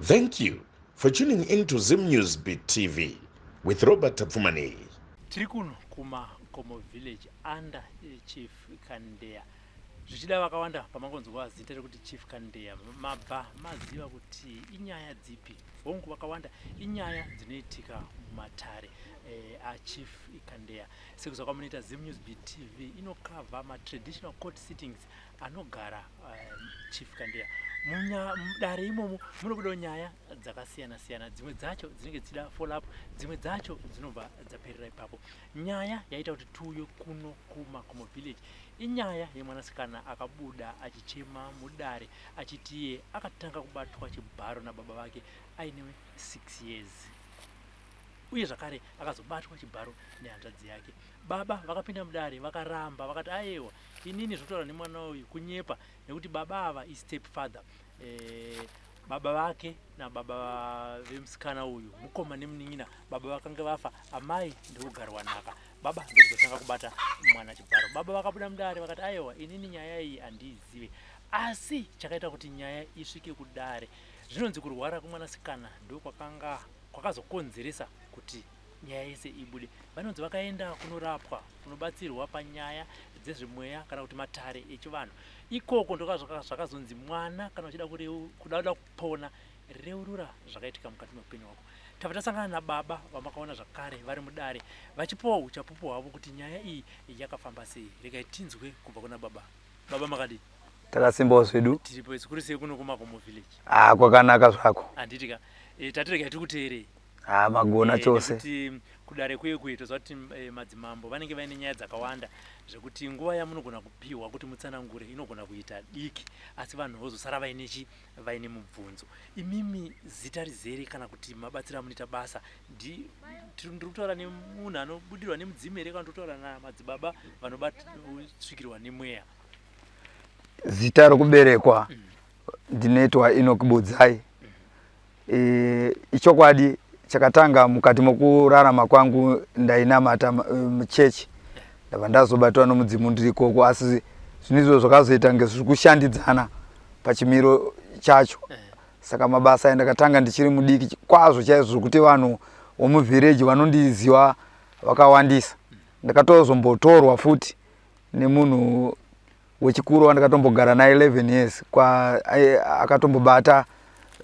Thank you for tuning in to Zim News Beat TV with Robert Tapfumaneyi. Tiri kuno kuMakomo Village under eh, Chief Kandeya. Zvichida vakawanda pamangonzwa zita rekuti Chief Kandeya mabva maziva kuti inyaya dzipi. Hongu vakawanda inyaya dzinoitika mumatare eh, aChief Kandeya. Sekuziva kwamunoita Zim News Beat TV inokavha matraditional court sittings anogara um, Chief Kandeya. Mudare imomo munobudawo nyaya dzakasiyana siyana, dzimwe dzacho dzinenge dzichida follow up, dzimwe dzacho dzinobva dzaperera ipapo. Nyaya yaita kuti tiuye kuno kuMakomo Village inyaya yemwanasikana akabuda achichema mudare achiti iye akatanga kubatwa chibharo nababa vake aine 6 years uye zvakare akazobatwa chibharo nehanzvadzi yake. Baba vakapinda mudare vakaramba vakati ayewa inini zvinotaura nemwana uyu kunyepa nekuti baba ava istep father e, baba vake nababa vemusikana uyu mukoma nemunin'ina baba vakange vafa amai ndikugarwa nhaka baba ndokuzotanga kubata mwana chibharo baba vakabuda mudare vakati ayewa inini nyaya iyi handiizive asi chakaita kuti nyaya isvike kudare zvinonzi kurwara kwemwanasikana ndokwakanga kwakazokonzeresa kuti nyaya yese ibude. Vanonzi vakaenda kunorapwa, kunobatsirwa panyaya dzezvemweya kana kuti matare echivanhu. Ikoko ndokazvakazonzi mwana kana uchida kuda kupona reurura zvakaitika mukati meupenyu hwako. Tabva tasangana nababa vamakaona zvakare vari mudare vachipawo uchapupu hwavo kuti nyaya iyi yakafamba sei. Regai tinzwe kubva kuna baba. Baba makadii? Takasimbawo zvedu. Tiripo zvikuru sei kuno kuMakomo Village. Ah, kwakanaka zvako. Handiti ka. E, tati regai tikuteerei. Ah, magona eh, chose. Nekuti kudare kuye kuye toziva kuti eh, madzimambo vanenge vaine nyaya dzakawanda zvekuti nguva yamunogona kupiwa kuti mutsanangure inogona kuita diki asi vanhu vozosara vaine chi vaine mubvunzo. Imimi zita rizere kana kuti mabatsiro amunoita basa ndiri kutaura nemunhu anobudirwa nemudzimu here kana ndiri kutaura namadzibaba vanosvikirwa nemweya? Zita rokuberekwa ndinoitwa Enoch Budzai. E, ichokwadi chakatanga mukati mokurarama kwangu ndainamata muchechi ndabva ndazobatwa nomudzimu ndiri ikoko asi zvinhu izvo zvakazoita kunge zviri kushandidzana pachimiro chacho saka mabasa aya ndakatanga ndichiri mudiki kwazvo chaizvo zvekuti vanhu vomuvhireji vanondiziva vakawandisa ndakatozombotorwa futi nemunhu wechikuru wandakatombogara naye 11 years kwa akatombobata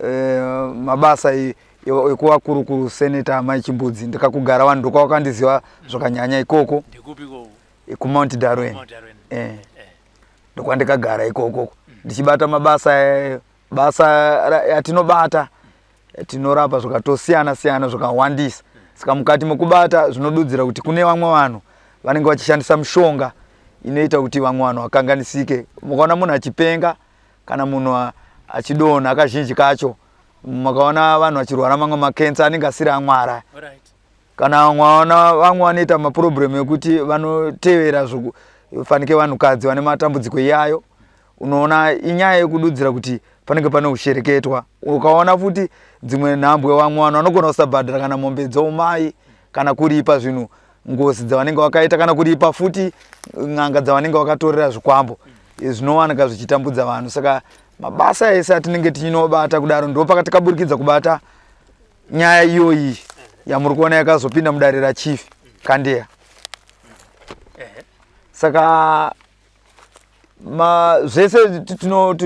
eh, mabasa ekuvakurukuru senator amai Chimbudzi ndikakugara vanhu ndokwavakandiziva zvakanyanya ikoko kumount Darwin eh. eh. ndokwandikagara ikoko ndichibata mabasa eh, basa yatinobata tinorapa zvakatosiyana siyana zvakawandisa saka mukati mekubata zvinodudzira kuti kune vamwe vanhu vanenge vachishandisa mishonga inoita kuti vamwe vanhu vakanganisike mukaona munhu achipenga kana munhu achidonha kazhinji kacho makaona vanhu vachirwara mamwe makensa anenge asiri amwara kana mwaona vamwe vanoita maproblem ekuti vanotevera zvokufanike vanhukadzi vane matambudziko iyayo unoona inyaya yekududzira kuti panenge pane ushereketwa ukaona futi dzimwe nhambwe vamwe vanhu vanogona kusabhadhara kana mombe dzoumai kana kuripa zvinhu ngozi dzavanenge vakaita kana kuripa futi n'anga dzavanenge vakatorera zvikwambo zvinowanika zvichitambudza vanhu saka mabasa ese atinenge tichinobata kudaro ndopakati kaburikidza kubata nyaya iyoyi yamuri kuona yakazopinda mudare rachief Kandeya saka ma, zvese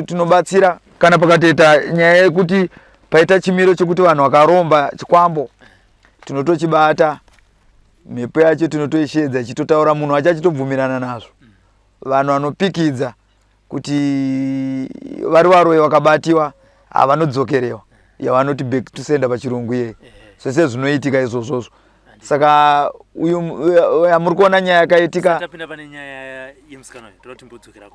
tinobatsira tino kana pakatoita nyaya yekuti paita chimiro chekuti vanhu vakaromba chikwambo tinotochibata mhepo yacho tinotoishedza ichitotaura munhu wacho achitobvumirana nazvo vanhu vanopikidza kuti vari varoyi vakabatiwa havanodzokerewa yavanoti back to sender pachirungu iyeye zvese zvinoitika izvozvozvo saka uyu yamuri kuona nyaya yakaitika tapinda pane nyaya yemusikana uyu toda kuti timbodzokera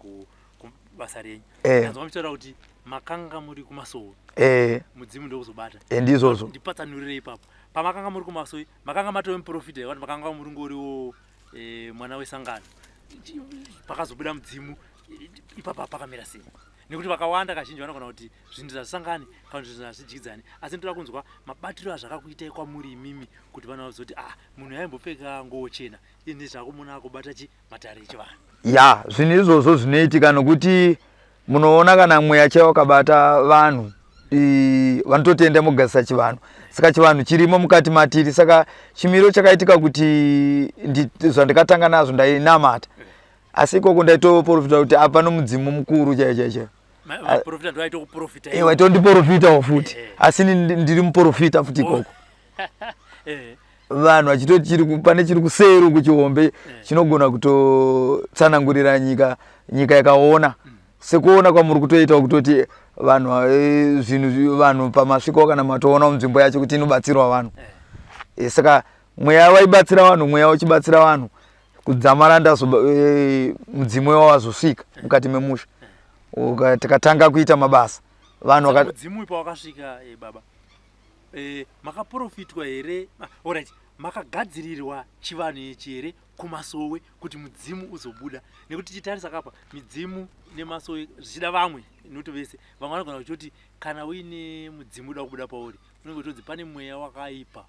kubasa renyu eh. ndanzwa muchitaura kuti makanga muri kumasowe eh. mudzimu ndokuzobata eh, ndizvozvo ndipatsanurire ipapo pamakanga muri kumasowe makanga matove muprofita here makanga muri ngoriwo eh, mwana wesangano pakazobuda mudzimu ipapa pakamira sei nekuti vakawanda kazhinji vanogona kuti zvinhu zvazvisangani kana kuti zvinhu hazvidyidzani asi ndoda kunzwa mabatiro azvakakuitai kwamuri imimi kuti vanhu vazoti ah munhu yaimbopfeka nguo chena ini zvakumuna akubata chi matare echivanhu ya zvinhu izvozvo zvinoitika nokuti munoona kana mweya chaiwo wakabata vanhu Vanototenda mugadzisa chivanhu, saka chivanhu chirimo mukati matiri. Saka chimiro chakaitika kuti zvandikatanga nazvo, ndainamata, asi ikoko ndaitoprofita kuti apa nomudzimu mukuru chaiyo chaiyo chaiyo. Maprofita ndo aitokuprofita? Eh, waitondiprofitawo futi. Asi ndiri muprofita futi ikoko. Vanhu vachitoti pane chiri kuseri uku chihombe chinogona kutotsanangurira nyika, nyika yakaona sekuona kwamuri kutoita kutoti vanhu zvinhu vanhu pamasviko kana matoona munzvimbo yacho kuti inobatsirwa vanhu. Saka mweya waibatsira vanhu, mweya uchibatsira vanhu kudzamara ndazo mudzimu iwo wazosvika mukati memusha. Tikatanga kuita mabasa vanhu Saka mudzimu uyu pawakasvika, baba, makaprofitwa here? Alright, makagadzirirwa chivanhu ichi here kumasowe kuti mudzimu uzobuda? Nekuti tichitarisa kapa midzimu nemasowe, zvichida vamwe noti vese, vamwe vanogona kuchoti kana uine mudzimu uda kubuda pauri, unenge uchitonzi pane mweya wakaipa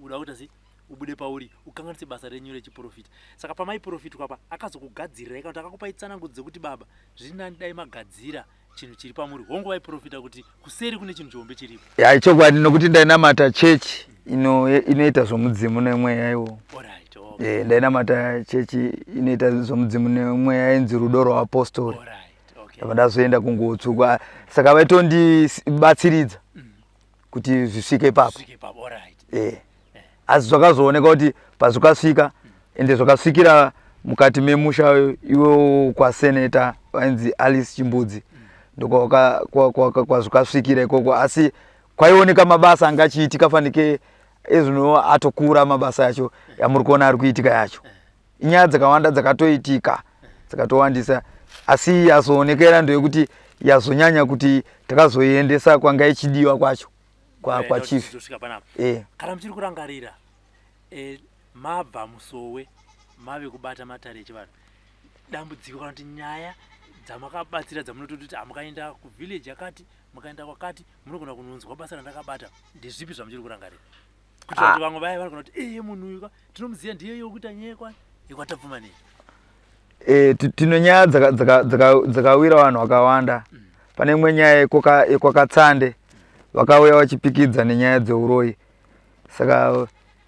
uda kuita sei ubude pauri ukanganise basa renyu rechiprofita. Saka pamaiprofitwa pa akazokugadzirirai kana kuti akakupai tsanangudzo dzekuti, baba, zviri nani dai magadzira chinhu chiri pamuri? Hongu, vaiprofita kuti kuseri kune chinhu chihombe chiripo. Ya, chokwadi, nokuti ndainamata chechi inoita zvomudzimu nemweya iwo. Alright, okay. Ndainamata chechi inoita zvomudzimu nemweya inzi Rudo Rwaapostori. Ndabva ndazoenda kungotsukwa, saka vaitondibatsiridza kuti zvisvike ipapo. Svike ipapo, alright. Asi zvakazooneka kuti pazvikasvika, ende zvakasvikira mukati memusha iwo kwaseneta vainzi Alice Chimbudzi, ndokwazvikasvikira ikoko. Asi kwaioneka mabasa anga achiitika fanike ezvino atokura, mabasa acho yamuri kuona ari kuitika yacho. Inyaya dzakawanda dzakatoitika, dzakatowandisa, asi yazoonekera ndeyekuti yazonyanya kuti takazoiendesa kwanga ichidiwa kwacho kwachief. Tosvika panapa. Kana muchiri kurangarira, mabva musowe mave kubata matare echivanhu, dambudziko kana kuti nyaya dzamakabatsira dzamunototi hamukaenda kuvillage yakati, mukaenda kwakati, munogona kunonzwa basa randakabata, ndezvipi zvamuchiri kurangarira, kuitira kuti vamwe vaya vanogona kuti, eye, munhu uyu ka tinomuziva, ndiye yokuita nyaya yekwatapfumanei? Tine nyaya dzakawira vanhu vakawanda. Pane imwe nyaya yekwakatsande, vakauya vachipikidza nenyaya dzeuroyi. Saka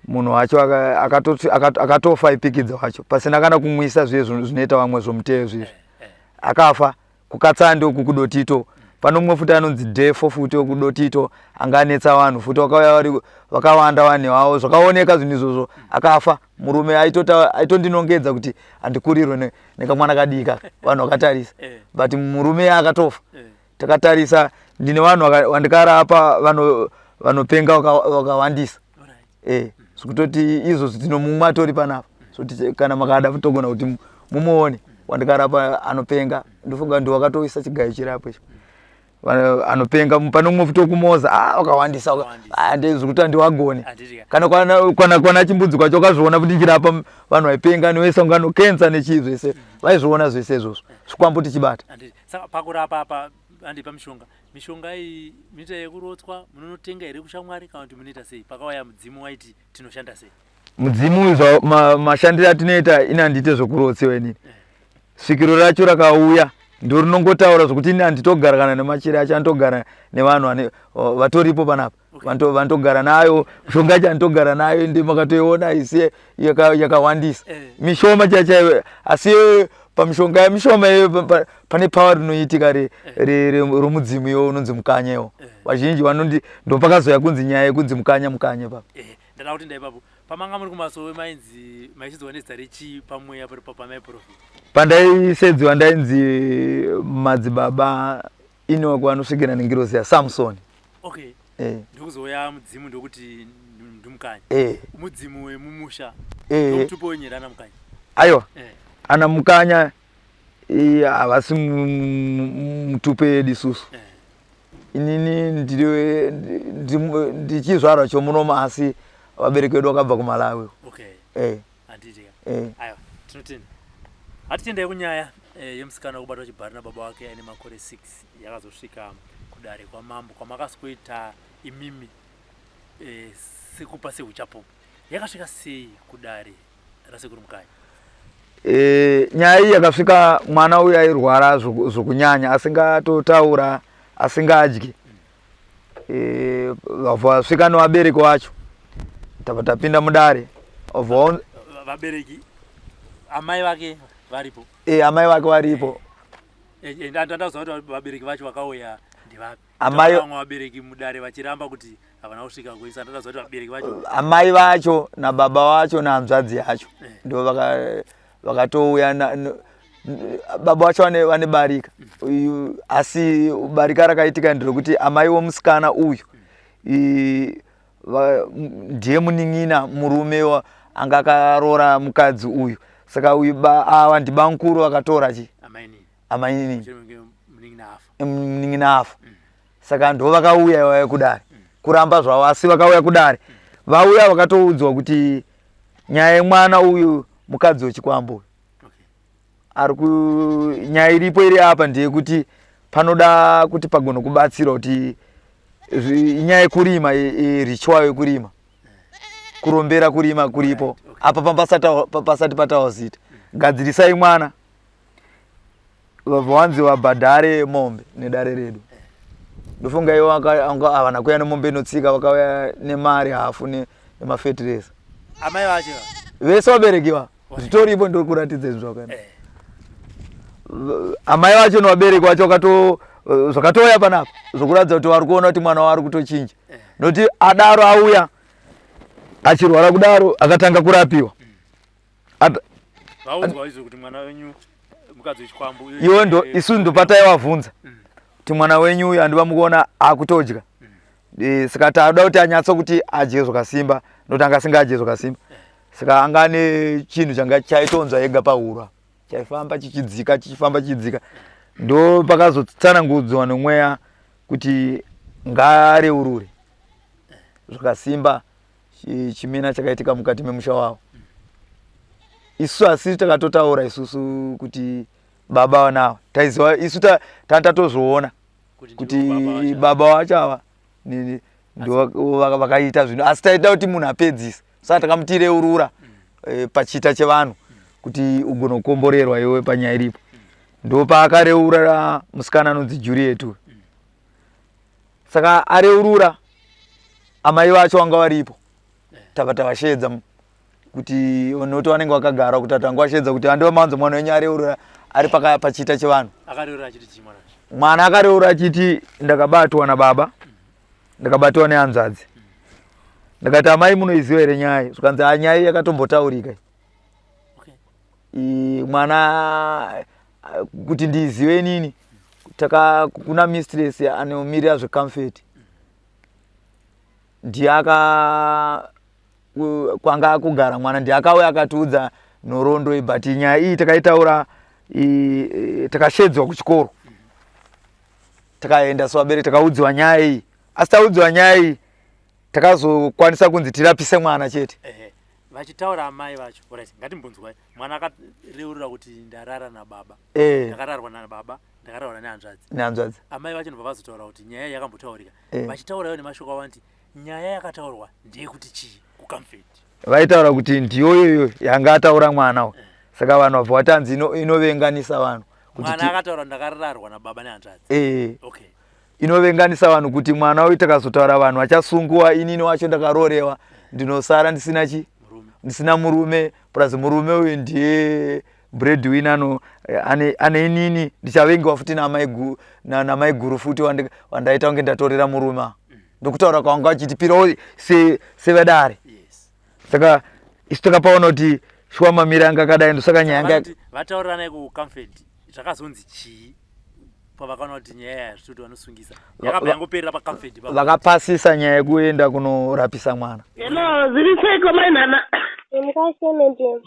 munhu wacho akatofa aipikidza wacho pasina kana kumwisa zviye zvinoita vamwe zvomuteyo zvizvi. Akafa kukatsande uku kudotito. Pane umwe futi anonzi Defo futi wekudotito, anga anetsa vanhu futi, vakauya vari vakawanda vanhu ivavo, zvakaoneka zvinhu izvozvo. Akafa murume aitondinongedza kuti handikurirwe nekamwana kadika, vanhu vakatarisa. But murume akatofa. Takatarisa, ndine vanhu vandikarapa vanopenga vakawandisa. Zvekutoti izvozvi tino mumwe atori panapa, zvoti kana makada togona kuti mumuone wandikarapa anopenga. Ndofunga ndi wakatoisa chigayo chirapo icho. Anopenga pane umwe futi wekumoza. Ah, wakawandisa. Wakawandisa. Ah, ndezvekuti handiwagone. Handiti ka. Kana kwana Chimbudzi kwacho wakazviona kuti ndichirapa vanhu vaipenga nevesangano kensa nechii zvese, vaizviona zvese izvozvo, zvikwambo tichibata. Handiti saka pakurapa apa, handi pamishonga, mishonga iyi munoita yekurotswa, munonotenga here kushamwari, kana kuti munoita sei? Pakauya mudzimu waiti tinoshanda sei? Mudzimu uyu mashandiro atinoita, ini handiite zvekurotsiwa inini. Svikiro racho rakauya ndo rinongotaura zvokuti ini handitogara kana nemachira acho, anditogara nevanhu vatoripo panapa. Vanotogara nayo mishonga yacho, anditogara nayo, ende makatoiona isi yakawandisa. Mishoma chaiyo chaiyo, asi pamishonga yamishoma iyoyo pane power rinoitika romudzimu iwo unonzi mukanya iwo. Vazhinji vanondi ndopakazoya kunzi nyaya yekunzi mukanya, mukanya papa. Ndada kuti ndaipapo pamanga muri kumasowe mainzi maichidzwa nezita rechii pamweya pamaiprofita? Pandaisedziwa ndainzi Madzibaba Enoch vanosvikira nengirozi yaSamson. Ndokuzouya mudzimu ndokuti ndimukanya? Mudzimu wemumusha? Ndomutupo wenyu here ana mukanya? Aiwa. Ana mukanya havasi mutupo yedu isusu. Inini ndichizvarwa chomunomo, asi vabereki vedu vakabva kuMalawi. Handiti ka? Aiwa, tinotenda. Hatitendai kunyaya yemusikana wekubatwa chibhari nababa wake aine makore 6, yakazosvika kudare kwamambo kwamakasikuita imimi sekupa seuchapupu. Yakasvika sei kudare rasekuru Mukanya? Nyaya iyi yakasvika mwana uyu airwara zvokunyanya, asingatotaura, asingadyi. E, vasvika nevabereki vacho tabva tapinda mudare. Vabereki amai vake varipo? E, amai vake varipo. Ndandakuziva kuti vabereki vacho vakauya ndevapi. Amai vamwe vabereki mudare vachiramba kuti havana kusvika kuisa. Ndandakuziva kuti vabereki vacho amai vacho nababa vacho nehanzvadzi yacho ndo vakatouya. Baba vacho vane barika, asi barika rakaitika nderekuti amai womusikana uyu ndiye munin'ina murume anga akaroora mukadzi uyu. Saka uyu ava ndibamukuru vakatora chi amainini munin'ina afa. Saka ndo vakauya vaya kudare kuramba zvavo, asi vakauya kudare vauya vakatoudzwa kuti nyaya yemwana uyu mukadzi wechikwambo uyu ari ku nyaya iripo iri apa ndeyekuti panoda kuti pagone kubatsirwa kuti inyaya yekurima, ritual yekurima, kurombera kurima kuripo apa pasati patawa zita. Gadzirisai mwana, vanzi vabhadhare mombe nedare redu. Ndofunga ivo havana kuuya nemombe inotsika, vakauya nemari hafu nemafetireza. Amai vacho? Vese vabereki va zvitoripo, ndokuratidza izvi zvakaenda. Amai vacho nevabereki vacho vakato zvakatouya panapa zvokuratidza kuti vari kuona kuti mwana wavo ari kutochinja, nokuti adaro auya achirwara kudaro akatanga kurapiwa. Vaudzwa izvo kuti mwana wenyu mukadzi wechikwambo? Iwe ndo isu ndopataivavhunza kuti mwana wenyu uyu handiva mukuona akutodya? Saka taada kuti anyatso kuti adye zvakasimba, nokuti anga asingadye zvakasimba. Saka anga ane chinhu changa chaitonzwa ega pahuro apa, chaifamba chichidzika, chichifamba chichidzika. Ndo pakazotsanangudzwa nomweya kuti ngaareurure zvakasimba chimina chakaitika mukati memusha wavo. Isu asi takatotaura isusu kuti baba vanava taiziva isu, tatozviona kuti baba vacho ava ndo vakaita zvinhu, asi taida kuti munhu apedzise. Saka takamuti reurura pachiita chevanhu kuti ugone kukomborerwa iwe panyaya iripo. Ndo paakareurura musikana anonzi Juliet uyu. Saka areurura, amai vacho vanga varipo, tabva tavashedza kuti noti vanenge vakagara kuti tanga vashedza kuti handiva manzo mwana wenyu areurura ari pachiita chevanhu. Akareurura achiti chii mwana wacho? Mwana akareurura achiti ndakabatwa nababa, ndakabatwa nehanzvadzi. Ndakati amai munoiziva here nyaya iyi? Zvikanzi ha, nyaya iyi yakatombotaurika iyi. Mwana kuti ndiizive inini, taka kuna mistress anomirira zvecomfort, ndiye aka kwanga akugara mwana, ndiye akauya akatiudza nhoroondo iyi. But nyaya iyi takaitaura, takashedzwa kuchikoro, takaenda sevabereki, takaudziwa nyaya iyi. Asi taudziwa nyaya iyi takazokwanisa kunzi tirapise mwana chete. Ehe, vachitaura amai vacho. Alright, ngatimbonzwai. Mwana akareurura kuti ndarara nababa, ndakararwa nababa, ndakararwa nehanzvadzi. Nehanzvadzi. Amai vacho ndobva vazotaura kuti nyaya iyi yakambotaurika. Vachitaura ivo nemashoko avanoti nyaya yakataurwa ndeyekuti chii kucomfort? Vaitaura kuti ndiyoyoyo yanga ataura mwana uyu. Saka vanhu vabva vatanzi inovenganisa vanhu kuti mwana akataura ndakararwa nababa nehanzvadzi. Inovenganisa vanhu kuti mwana uyu takazotaura vanhu vachasunguwa, inini wacho ndakarorewa ndinosara ndisina chi murume. Ndisina murume, plus murume uyu ndiye breadwinner ano ane inini ndichavengiwa futi namai guru futi wandaita kunge ndatorera murume ava. Ndokutaura kwanga vachitipirawo sevadare. Saka isu takapaona kuti shuwa mamiri anga akadai, ndosaka nyaya yanga Vanoti vataurirana kucomfort, zvakazonzi chii pavakaona kuti nyaya yazvitoti vanosungisa yakabva yangoperera pacomfort ipapo? Vakapasisa nyaya yekuenda kunorapisa mwana. Hello, zviri seiko mai Nana? Mamuka sei, madam?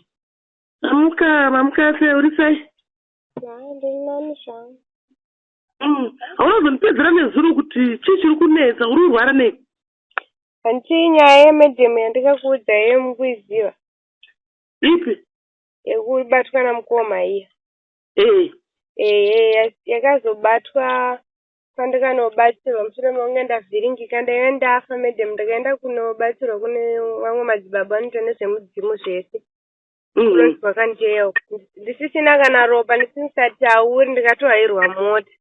Mamuka, mamuka sei, uri sei? Ha, ndiri nani zvangu. Haunozondipedzera nezuro kuti chii chiri kunetsa, uri kurwara nei? Hanti nyaya yemadam yandikakuudza iye mukuiziva? Ipi? Yekubatwa namukoma iya. Eh. Ehe, yakazobatwa pandikanobatsirwa mushure mekunge ndavhiringika, ndaive ndafa madam. Ndakaenda kunobatsirwa kune vamwe madzibaba vanoita nezvemudzimu zvese. Kunonzi kwakanjeya uku. Ndisisina kana ropa, ndisisatauri, ndikatohairwa mota.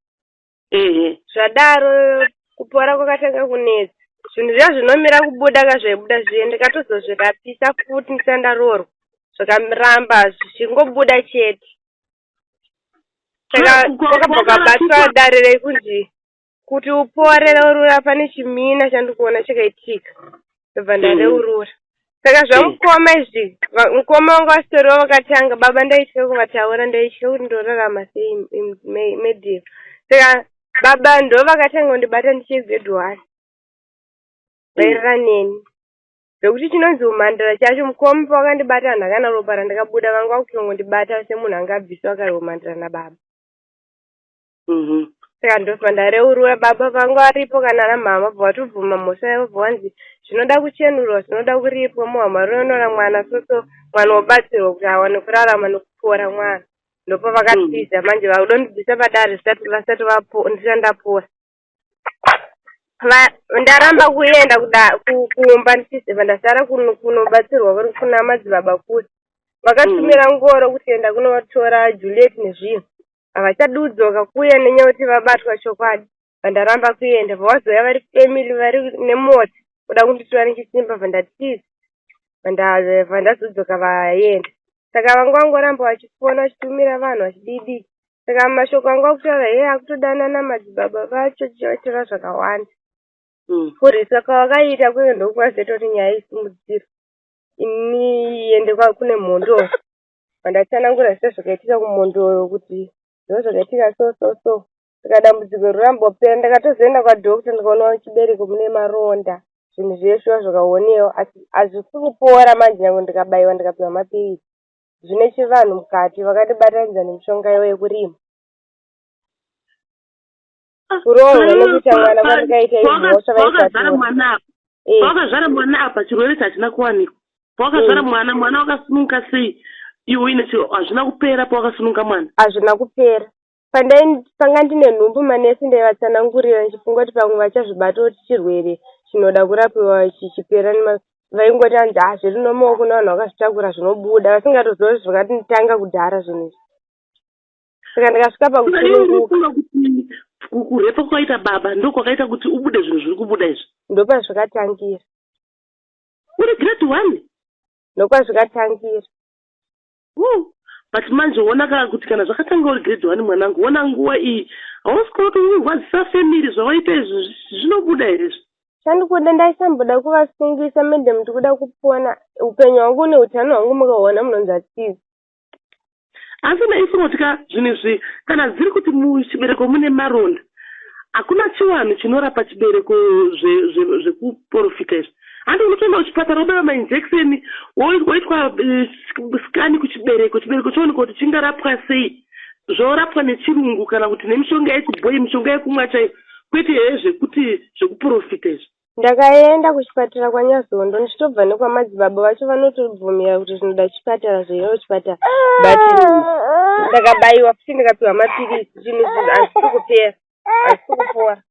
Zvadaro. Kupora kwakatanga kunetsa. Zvinhu zviya zvinomira kubuda ka zvaibuda zviye ndikatozozvirapisa futi ndisati ndaroorwa. Zvakaramba zvichingobuda chete. Saka kwakabva kwabatwa dare rekunzi kuti upore reurura pane chimina chandikuona chakaitika ndobva ndareurura. Saka zvamukoma izvi mukoma wanga wasitoriwo vakatanga baba ndaitya kuvataura ndaitya kuti ndorarama sei medhiva. Saka baba ndo vakatanga kundibata ndichiri grade one vairara neni zvekuti chinonzi umhandara chacho mukoma pavakandibata hanhu akana ropa randakabuda vanga vakutongondibata semunhu anga abviswa kare umhandara nababa. Saka ndobva ndareurura baba vanga varipo kana ana mhamha bva vatobvuma mhosva yavo bva vanzi zvinoda kuchenurwa zvinoda kuripwa muhama ronora mwana so so mwana wobatsirwa kuti awane kurarama nekupora mwana. Ndopavakatiza manje vakuda kundibvisa padare zvisati vasati vapo ndisati ndapora. Ndaramba kuenda kumba ndichiziva ndasara kunobatsirwa kuna madzibaba kuti vakatumira ngoro kuti enda kunotora Juliet nezvinhu. Havachadi kudzoka kuya nenyaya yekuti vabatwa chokwadi. Bvandaramba kuenda bvavazouya vari family vari nemota kuda kunditora nechisimba bvandatiza bvandazodzoka vaenda. Saka vanga vangoramba vachifona vachitumira vanhu vachidii Saka mashoko anga akutaura hee akutodanana madzibaba vacho tichivataura zvakawanda. Kurwisa kwavakaita kuye ndokuvazoita kuti nyaya isimudzirwe. Ini iende kune mhondoro. Vandatsanangura zvese zvakaitika kumhondoro kuti ndozvakaitika so so so. Saka dambudziko roramba kupera. Ndakatozoenda kwadoctor ndikaona chibereko mune maronda. Zvinhu zveshuwa zvakaonewa asi hazvisi kupora manje nyangwe ndikabaiwa ndikapiwa mapiritsi. Zvine chivanhu mukati vakatibatanidza nemishonga yavo yekurima. Kuroorwa nekuita mwana kwandikaita imhosva Pawakazvara mwana apa pawakazvara mwana apa chirwere chachina kuwanikwa. Pawakazvara mwana, mwana wakasununguka sei iwe uine chiro hazvina kupera pawakasununguka mwana? Hazvina kupera. Panga ndine nhumbu manesi ndaivatsanangurira ndichifunga kuti pamwe vachazvibata kuti chirwere chinoda kurapiwa chichipera vaingoti hanzi ah zviri normal kune vanhu vakazvitakura zvinobuda vasingatoziva kuti zvakatanga kudhara zvinhu izvi. Saka ndikasvika pakusununguka. Kurepa kwakaita baba ndokwakaita kuti ubude zvinhu zviri kubuda izvi. Ndopazvakatangira. Uri grade 1? Ndokwazvakatangira. Woo. But manje wona ka kuti kana zvakatanga uri grade 1 mwanangu wona nguwa iyi hausi kuona kuti urwadzisa family zvawaita izvi zvinobuda here izvi? Chandikuda ndaisamboda kuvasungisa madam ndikuda kupona upenyu hwangu neutano hwangu mukahuona munonzwa tsitsi. Asi ndaifunga kuti ka zvinhu izvi kana dziri kuti muchibereko mune maronda hakuna chiwanhu chinorapa chibereko zvekuporofita izvi. Handi unotoenda kuchipatara wobaiwa mainjekiseni woitwa scan kuchibereko, chibereko choonekwa kuti chingarapwa sei, zvorapwa nechirungu kana kuti nemishonga yechibhoyi, mishonga yekumwa chaiyo, kwete here zvekuti zvekuporofita izvi. Ndakaenda kuchipatara kwaNyazondo ndichitobva nekwamadzibaba vacho vanotobvumira kuti zvinoda chipatara zvoenda kuchipatara but ndakabaiwa futi ndikapiwa mapiritsi zvinhu izvi hazvisi kupera hazvisi kupora.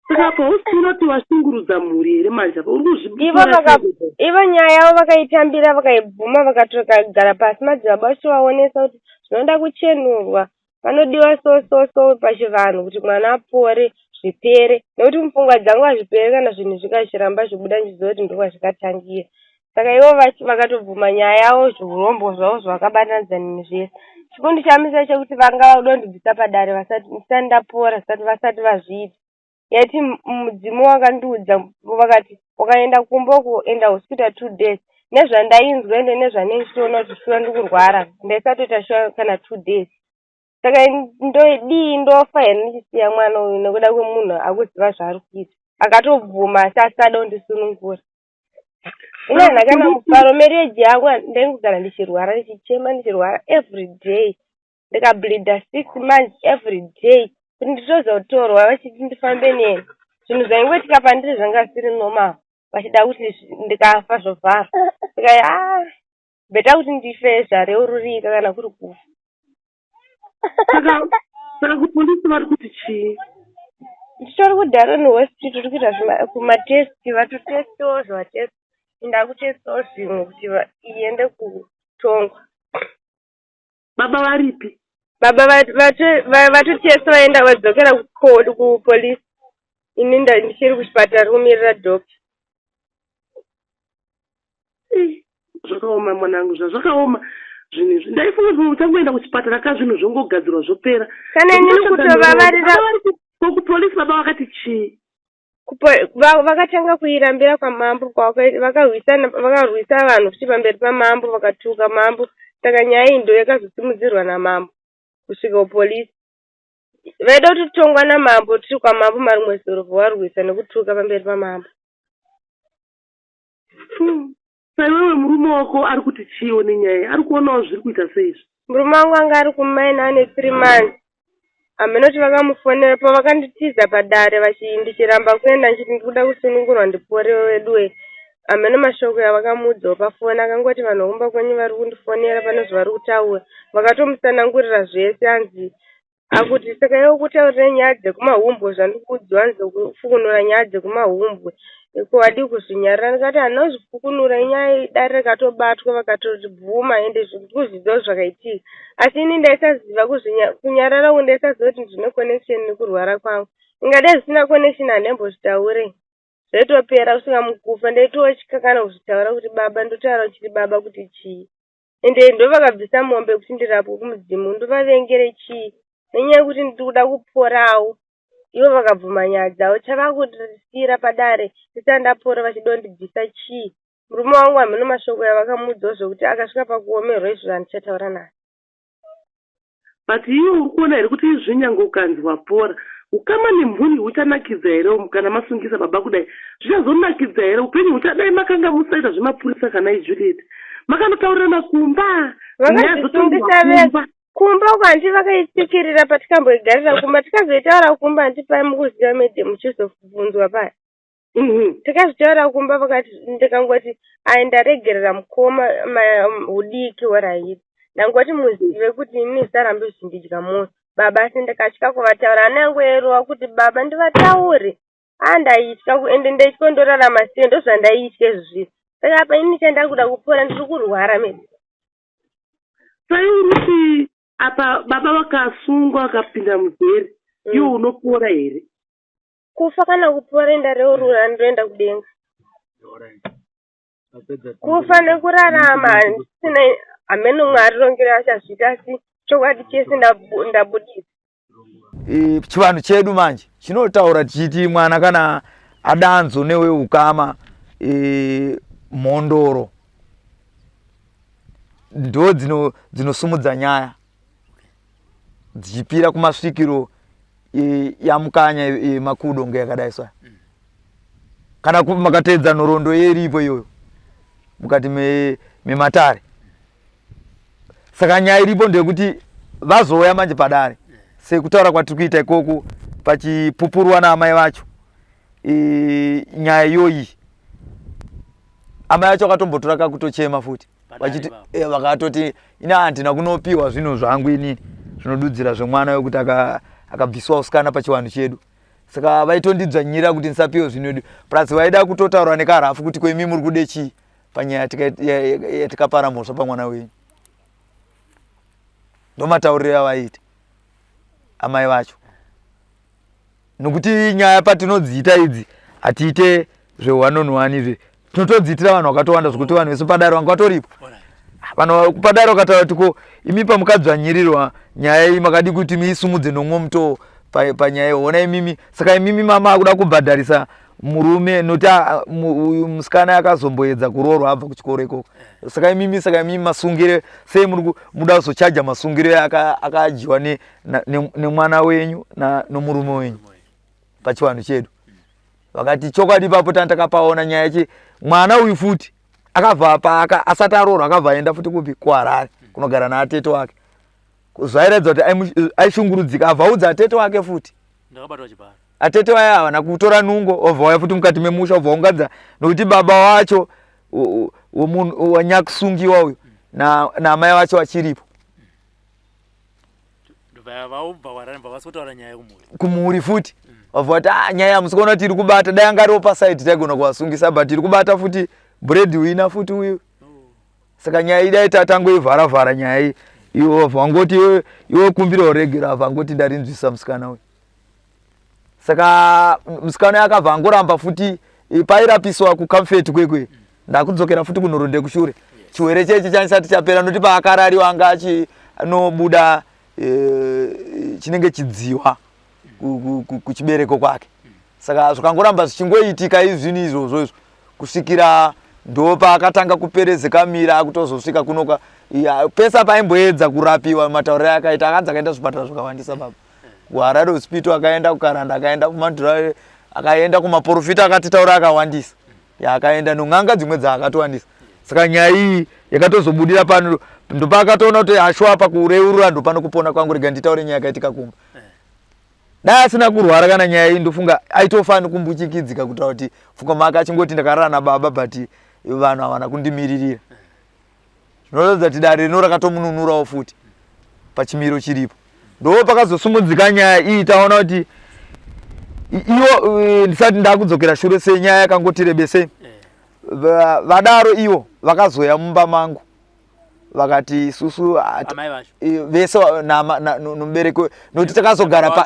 Saka apa hausi kuona kuti washungurudza mhuri here manje apa uri Ivo kuzvitora sei? Ivo nyaya yavo vakaitambira vakaibvuma vakatogara pasi madzibaba vachivaonesa kuti zvinoda kuchenurwa panodiwa so so so pachivanhu kuti mwana apore zvipere nekuti mupfungwa dzangu hazvipere kana zvinhu zvikachiramba zvibuda ndichiziva kuti ndokwazvikatangira. Saka ivo vakatobvuma nyaya yavo zviurombwa zvavo zvavakabatanidza neni zvese. Chikundishamisa chekuti vanga vakuda kundibvisa padare vasati ndisati ndapora vasati vazviita. Yaiti mudzimu wakandiudza vakati wakaenda kumba uko enda hospital 2 days. Nezvandainzwa ende nezvanenge ndichitoona kuti shuwa ndikurwara ndaisatoita shuwa kana 2 days. Saka ndodii ndofa here ndichisiya mwana uyu nekuda kwemunhu akuziva zvaari kuita. Akatobvuma asi asada kundisunungura. Ini handina kana mufaro marriage yangu ndaingogara ndichirwara ndichichema ndichirwara every day. Ndikableeder 6 months every day kuti nditozotorwa vachiti ndifambe neni. Zvinhu zvaingoitika pandiri zvanga zvisiri normal vachida kuti ndikafa zvovharwa. Ndikati ah better kuti ndife zvareururika kana kuri kufa. Saka kupolisi vari kuti chii? Titori kuDarwin Hospital tiri kuita kumatest vatotestawo zvavatesta ndakutestawo zvimwe kuti iende kutongwa. Baba varipi? Baba vatotesta vaenda vadzokera kupolice. Ini ndichiri kuchipatara kumirira doctor. Zvakaoma mwanangu, zvazvakaoma zvinhu izvi. Ndaifunga kuti uchangoenda kuchipatara ka zvinhu zvongogadzirwa zvopera. Kana inini kutovavarira Ko kupolice baba vakati chii? Vakatanga kuirambira kwamambo, vakarwisana, vakarwisa vanhu futi pamberi pamambo, vakatuka mambo. Saka nyaya iyi ndo yakazosimudzirwa namambo kusvika kupolisi. Vaida kutotongwa namambo tiri kwamambo marimwe zuro varwisa nekutuka pamberi pamambo. Saiwewe murume wako ari kuti chiiwo nenyaya, ari kuonawo zviri kuita seizvi? Murume wangu anga ari kumaini ane 3 months. Hameno kuti vakamufonera pavakanditiza padare ndichiramba kuenda ndichiti ndiri kuda kusunungurwa ndipore weduwe. Hameno mashoko avakamuudzawo pafoni, akangoti vanhu vekumba kwenyu vari kundifonera pane zvavari kutaura. Vakatomutsanangurira zvese hanzi akuti saka iwe ukutaurira nyaya dzekumahumbwe zvandikuudziwa hanzi kufukunura nyaya dzekumahumbwe ko wadii kuzvinyarara ndikati handina kuzvifukunura inyaya idare rikatobatwa vakatobvuma ende ndikuzviziva kuti zvakaitika asi ini ndaisaziva kunyarara uku ndaisaziva kuti ndine connection nekurwara kwangu ingadai zvisina connection handaimbozvitaure zvaitopera kusvika mukufa ndaitotya kana kuzvitaura kuti baba ndotaura chiri baba kuti chii ende ndovakabvisa mombe yekuti ndirapwe kumudzimu ndovavengere chii nenyaya yekuti ndiri kuda kuporawo ivo vakabvuma nyaya dzavo chavakutisiyira padare ndisati ndapora vachida kundibvisa chii murume wangu hameno mashoko yavakamuudzawo zvekuti akasvika pakuomerwa izvo handichataura naye. But iwe uri kuona here kuti izvi nyange ukanzi wapora ukama nemhuri huchanakidza here umu kana masungisa baba kudai zvichazonakidza here upenyu huchadai makanga musaita zvemapurisa kana iJuliet makanotaurirana kumba nyaya dzotaurwa kumba kumba uko hanti vakaitsikirira patikamboigarira kumba tikazoitaura kumba hanti pai mukuziva madam muchizobvunzwa paya Takazvitaura kumba vakati ndikangoti ai ndaregerera mukoma hudiki horaiti ndangoti muzive kuti ini zvisarambe zvichindidya mwoyo baba asi ndikatya kuvataura hana yangu yairova kuti baba ndivataure a ndaitya ende ndaitya ndorarama sei ndozvandaitya izvozvi saka apa ini chandakuda kupora ndiri kurwara medi Sai uruti apa baba vakasungwa vakapinda mujeri iwe unopora here? Kufa kana kupora ndareurura ndoenda kudenga. Kufa nekurarama handisina hameno Mwari rongero achazviita asi chokwadi chese ndabudisa. Chivanhu chedu manje chinotaura tichiti mwana kana adanzo newe ukama e, mhondoro ndo dzinosumudza nyaya dzichipira kumasvikiro e, yamukanya e, makudo nge yakadai so kana makateedza nhoroondo yeripo iyoyo mukati mematare me saka nyaya iripo ndeyekuti vazouya manje padare sekutaura kwatiri kuita ikoku pachipupurwa naamai vacho e, nyaya iyoyi amai vacho vakatombotora kakutochema futi vachiti eh, vakatoti ini handina kunopiwa zvinhu zvangu inini zvinodudzira zvemwana wekuti akabviswa usikana pachivanhu chedu saka vaitondidzvanyira kuti ndisapiwe zvinhu edu plus vaida kutotaura nekarafu kuti ko imi muri kude chii panyaya yatikapara mhosva pamwana wenyu ndomatauriro avaiita amai vacho nokuti nyaya patinodziita idzi hatiite zve one on one izvi tinotodziitira vanhu vakatowanda zvekuti vanhu vese padare vanga vatoripo vanhu padare vakataura kuti ko imi pamukadzvanyirirwa nyaya iyi makadi kuti miisumudze nomwe mutoo panyaya iyo ona imimi saka imimi mama akuda kubhadharisa murume nokuti uyu musikana akazomboedza kuroorwa abva kuchikoro ikoko saka imimi saka imimi masungire sei muri muda kuzochaja masungire akadyiwa nemwana wenyu nomurume wenyu pachivanhu chedu vakati chokwadi ipapo tanga takapaona nyaya yechi mwana uyu futi akabva pa asati aroorwa akabva aenda futi kupi kuharare kunogara naatete wake zvairatidza kuti aishungurudzika abva audza atete wake futi atete vaya havana kutora nungo obva waya futi mukati memusha obva ungadza nokuti baba wacho womunhu wanyakusungiwa uyu naamai vacho vachiripo kumhuri futi vabva vati ah, nyaya hamusi kuona kuti iri kubata dai anga ariwo pasaidi taigona kuvasungisa but iri kubata futi bread wina futi uyu oh. saka nyaya iyi dai tatangoivhara vhara nyaya iyi Iwo vangoti iwe kumbira uregero, ava angoti ndarinzwisa musikana uyu. Saka musikana uyu akabva angoramba futi pairapiswa kucomfort kwekwe. Ndakudzokera futi kunhoroondo yekushure. Chiwere chechi chanisati chapera nokuti paakarariwa anga achinobuda chinenge chidziwa kuchibereko kwake. Saka zvakangoramba zvichingoitika izvini izvozvo izvo kusvikira ndopaakatanga kuperezeka mira akutozosvika kunoka pese paimboedza kurapiwa matauriro akaita akanzi akaenda zvipatara zvakawandisa baba kuHarare Hospital, akaenda kuKaranda, akaenda kuMandura, akaenda kumaprofita akatitaura akawandisa, akaenda non'anga dzimwe dzaakatowandisa. Saka nyaya iyi yakatozobudira pano ndopaakatoona kuti ashwa apa kureurura ndopano kupona kwangu, rega nditaure nyaya yakaitika kumba. Dai asina kurwara kana nyaya iyi ndofunga aitofani kumbuchikidzika kutaura kuti pfungwa make achingoti ndakarara nababa but vanhu havana kundimiririra. Zvinoratidza kuti dare rino rakatomununurawo futi pachimiro chiripo. Ndo pakazosumudzika nyaya iyi taona kuti iwo ndisati ndakudzokera shure senyaya yakangoti rebese vadaro ivo vakazoya mumba mangu vakati isusu vese nomubereki nokuti takazogara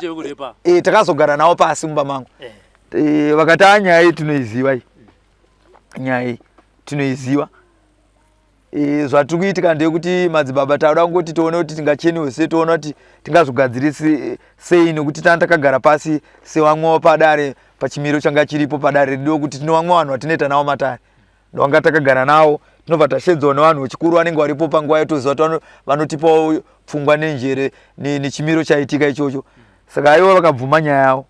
takazogara navo pasi mumba mangu vakati a nyaya iyi tinoiziva iyi nyaya iyi tinoiziva. Zvatiri kuitika ndeyekuti madzibaba tauda kungoti tione kuti tingacheniwe sei, tione kuti tingazvigadzirise sei nokuti tanga takagara pasi sevamwewo padare pachimiro changa chiripo padare redu kuti tine vamwe vanhu vatinoita navo matare ndovanga takagara navo tinobva tashedzwa nevanhu vechikuru vanenge varipo panguva yatoziva kuti vanotipawo pfungwa nenjere nechimiro chaitika ichocho. Saka ivo vakabvuma nyaya yavo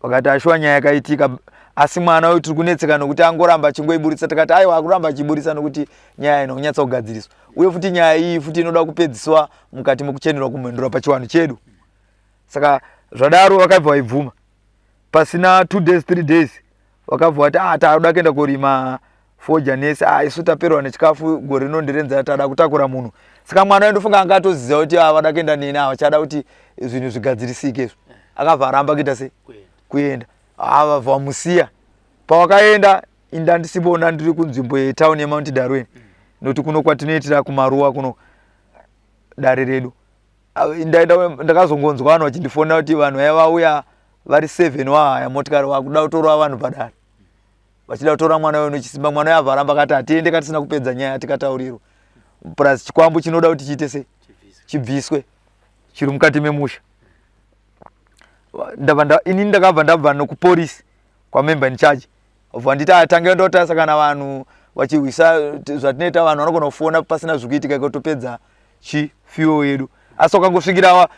vakati ashuwa nyaya yakaitika, asi mwana uyu tiri kunetseka nokuti angoramba achingoiburitsa. Tikati aiwa akuramba achiiburitsa nokuti nyaya ino kunyatsa kugadziriswa, uye futi nyaya iyi futi inoda kupedziswa mukati mekuchenurwa kumhendura pachiwanhu chedu. Saka zvadaro vakabva vaibvuma. Pasina 2 days 3 days vakabva vati ah, takuda kuenda korima foja nese, ah, isu taperwa nechikafu gore rino nderenzara tada kutakura munhu. Saka mwana uyu ndofunga anga atoziva kuti ah, vada kuenda neni havachada kuti zvinhu zvigadzirisike izvo. Akabva aramba kuita sei kuenda, ah, vabva vamusiya. Pawakaenda inda ndisimbona ndiri kunzvimbo yetown yeMount Darwin nokuti kuno kwatinoitira kumaruwa kuno dare redu. Ndaenda ndakazongonzwa vanhu vachindifonera kuti vanhu vaiva vauya vari 7 wahaya motikari vakuda kutorwa vanhu padare vachida kutora mwana uyu nechisimba. Mwana uyu abva aramba akati hatiende katisina kupedza nyaya tikataurirwa, plus chikwambu chinoda kuti chiite sei chibviswe chiri mukati memusha. Inini ndakabva ndabva nokupolisi kwamember in charge bva nditi atange ndotarisa kana vanhu vachihwisa zvatinoita vanhu vanogona kufona pasina zvikuitika ikotopedza chi fuel yedu. Asi ukangosvikira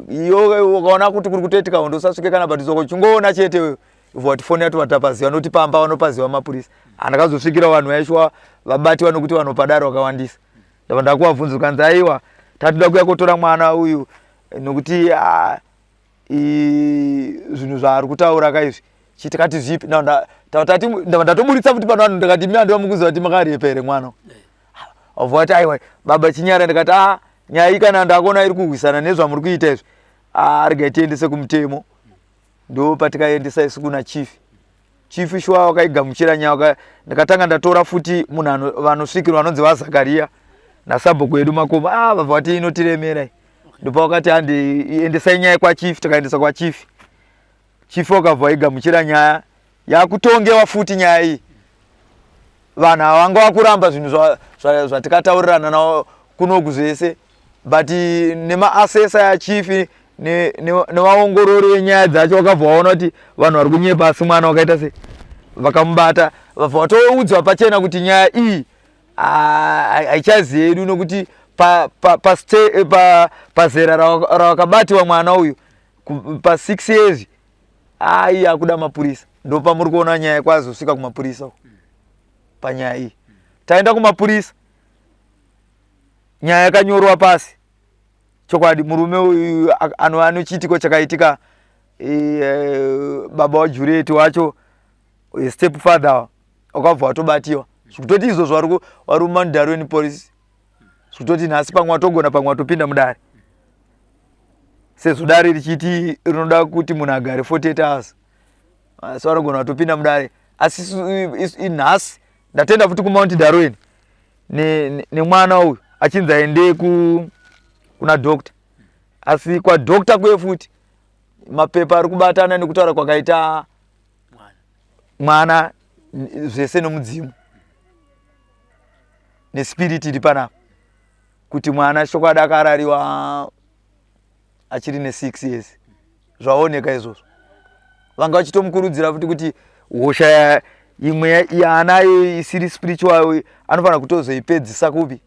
iwe ukaona kuti kuri kutoitika hondo usasvike kana padhuze uchingoona chete wewe vatifonera tovatapaziva nokuti pamba vanopaziva mapurisa. Handakazosvikira vanhu vaishwa vabatiwa nokuti vanhu padare vakawandisa. Ndabva ndakuvabvunza ukanzi aiwa tatoda kuya kotora mwana uyu nokuti zvinhu zvaari kutaura ka izvi chitikati zvipi. Ndabva ndatoburitsa futi pano vanhu ndikati imi handiva mukuziva kuti makarepa here mwana. Vabva vati aiwa baba chinyara. Ndikati a nyaya iyi kana ndakuona iri kurwisana nezvamuri kuita izvi, regai tiendese kumutemo. Ndo patikaendesa isu kuna chief. Chief shuwa wakaigamuchira nyaya. Ndakatanga ndatora futi munhu vanosvikirwa vanonzi vaZakaria nasabhuku edu Makomo. Vabva vati inotiremera iyi. Ndopa wakati handi endesai nyaya kwachief. Takaendesa kwachief. Chief wakabva waigamuchira nyaya yakutongewa futi nyaya iyi. Vanhu ava vanga vakuramba zvinhu zvatikataurirana navo kunoku zvese, but nemaasesa yachief nevaongorori venyaya dzacho vakabva vaona kuti vanhu vari kunyepa, asi mwana wakaita sei vakamubata. Vabva vatoudzwa pachena kuti nyaya iyi haichazi yedu nokuti pazera ravakabatiwa mwana uyu pa6 years ai akuda mapurisa. Ndopamuri kuona nyaya kwazosvika kumapurisa panyaya iyi. Taenda kumapurisa nyaya yakanyorwa pasi. Chokwadi murume uyu ano chiitiko chakaitika baba waJuliet wacho step father wakabva watobatiwa zvekutoti izvozvo vari muMount Darwin police zvekutoti nhasi pamwe watogona pamwe watopinda mudare sezvo dare richiti rinoda kuti munhu agare 48 hours, asi vanogona watopinda mudare. Asi nhasi ndatenda futi kuMount Darwin nemwana uyu. Achinzi aende kuna doctor, asi kwadoctor kuye futi mapepa ari kubatana nekutaura kwakaita mwana zvese nomudzimu nespiriti iri panapa kuti mwana chokwadi akarariwa achiri ne6 years. Zvaoneka izvozvo. Vanga vachitomukurudzira futi kuti hosha imwe yaanayo isiri spiritual anofanira kutozoipedzisa kupi?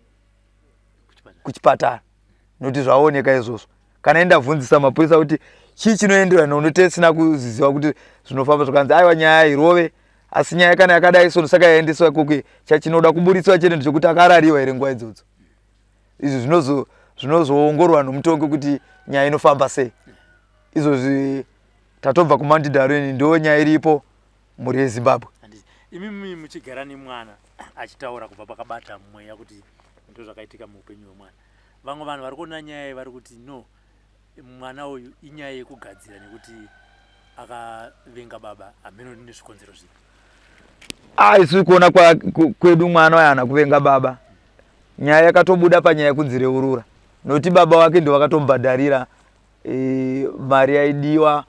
Kuchipatara, nokuti zvaoneka izvozvo. Kana indabvunzisa mapurisa kuti chii chinoenderwa nokuti tisina kuziziva kuti zvinofamba, zvakanzi aiwa, nyaya irove, asi nyaya kana yakadai so saka yaendeswa ikoko, chachinoda kuburitswa chete ndechekuti akarariwa here nguva idzodzo. Izvi zvinozoongorwa nomutongi kuti nyaya inofamba sei. Izvozvi tatobva kuMount Darwin, ndo nyaya iripo, mhuri yeZimbabwe. Imimi muchigara nemwana achitaura kubva pakabata mweya kuti ndo zvakaitika muupenyu hwemwana, vamwe vanhu vari kuona nyaya iyi vari kuti no, mwana uyu inyaya yekugadzira nekuti akavenga baba, hameno nezvikonzero zvipi. Ah, isu kuona kwedu mwana uyu haana kuvenga baba. Nyaya yakatobuda panyaya yekunzi reurura, nokuti baba wake ndo vakatomubhadharira mari yaidiwa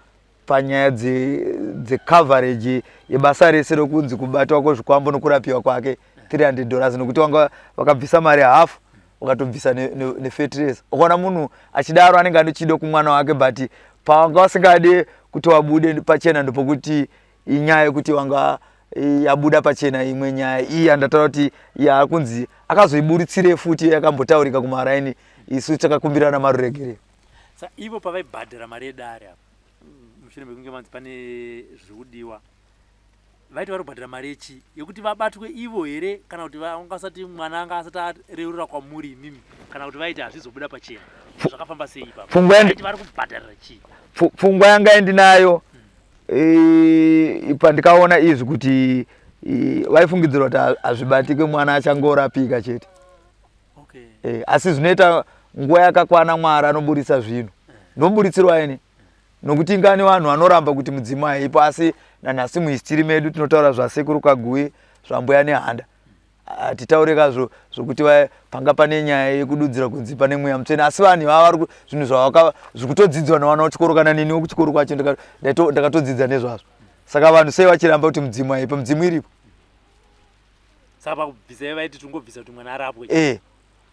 panyaya dzecoverage yebasa rese rokunzi kubatwa kwezvikwambo nokurapiwa kwake, $300, nokuti vanga vakabvisa mari hafu, vakatobvisa nefetireza. Ukaona munhu achidaro anenge ane chido kumwana wake, but pavanga vasingade kuti wabude pachena ndopokuti inyaya yekuti wanga yabuda pachena. Imwe nyaya iyi yandataura kuti yakunzi akazoiburitsire futi yakambotaurika kumaraini, isu takakumbirana maruregerero. Sa ivo pavaibhadhara mari yedare apa mushure mekunge manzi pane zviri kudiwa, vaiti vari kubhadhara mari yechi yekuti vabatwe ivo here, kana kuti vanga vasati mwana anga asati areurura kwamuri imimi, kana kuti vaiti hazvizobuda pachena? Zvakafamba sei ipapo? Vaiti vari kubhadharira chii? Pfungwa yanga yandinayo pandikaona izvi kuti vaifungidzirwa kuti hazvibatike, mwana achangorapika chete. Asi zvinoita nguva yakakwana, Mwari anoburitsa zvinhu, ndomuburitsirwa ini, nokuti ingani vanhu vanoramba kuti mudzimu haipo, asi nanhasi muhistory medu tinotaura zvasekuru Kaguvi, zvambuya Nehanda. Hatitaure kazvo zvokuti panga pane nyaya yekududzira kunzi pane mweya mutsvene, asi vanhu ivava vari zvinhu zvavaka zvikutodzidzwa nevana kuchikoro. Kana neniwo kuchikoro kwacho ndakatodzidza nezvazvo. Saka vanhu sei vachiramba kuti mudzimu haipo? Mudzimu iripo. Saka pakubvisa vaiti tungobvisa kuti mwana arapwe?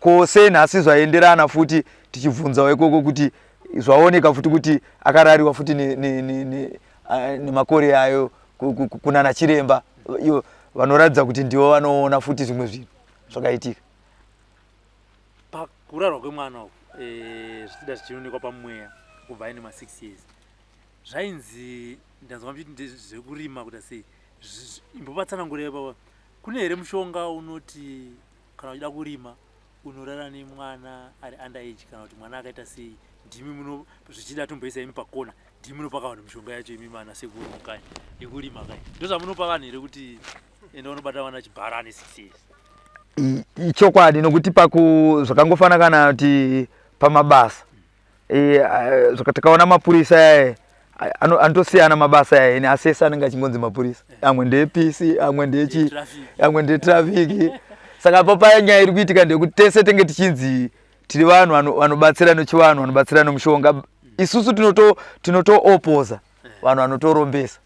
Ko sei nhasi zvaenderana futi tichibvunzawo ikoko kuti zvaoneka futi kuti akarariwa futi nemakore ayo kunana chiremba ivo vanoratidza kuti ndivo vanoona futi zvimwe zvinhu zvakaitika? Pakurarwa kwemwana uku, zvichida zvichionekwa pamweya kubva aine ma6 years, zvainzi, ndanzwa muchiti ndezvekurima kuita sei, imbopatsanangurei baba. Kune here mushonga unoti kana uchida kurima unorara nemwana ari under age, kana kuti mwana akaita sei? Ndimi muno zvichida tomboisa imi pakona, ndimi munopaka vanhu mishonga yacho imi mana sekuru mukanyi yekurima kai, ndozvamunopa vanhu here kuti enda unobata vana chibhara ane 6 years? Ichokwadi, nokuti paku zvakangofana kana kuti pamabasa takaona mapurisa aya anotosiyana mabasa aya ene, asi ese anenge achingonzi mapurisa. Amwe ndeepisi, amwe ndechi, amwe ndetrafiki. Saka papaya nyaya iri kuitika ndeyekuti tese tenge tichinzi tiri vanhu vanobatsira nechivanhu, vanobatsira nomushonga. Isusu tinotoopoza vanhu vanotorombesa,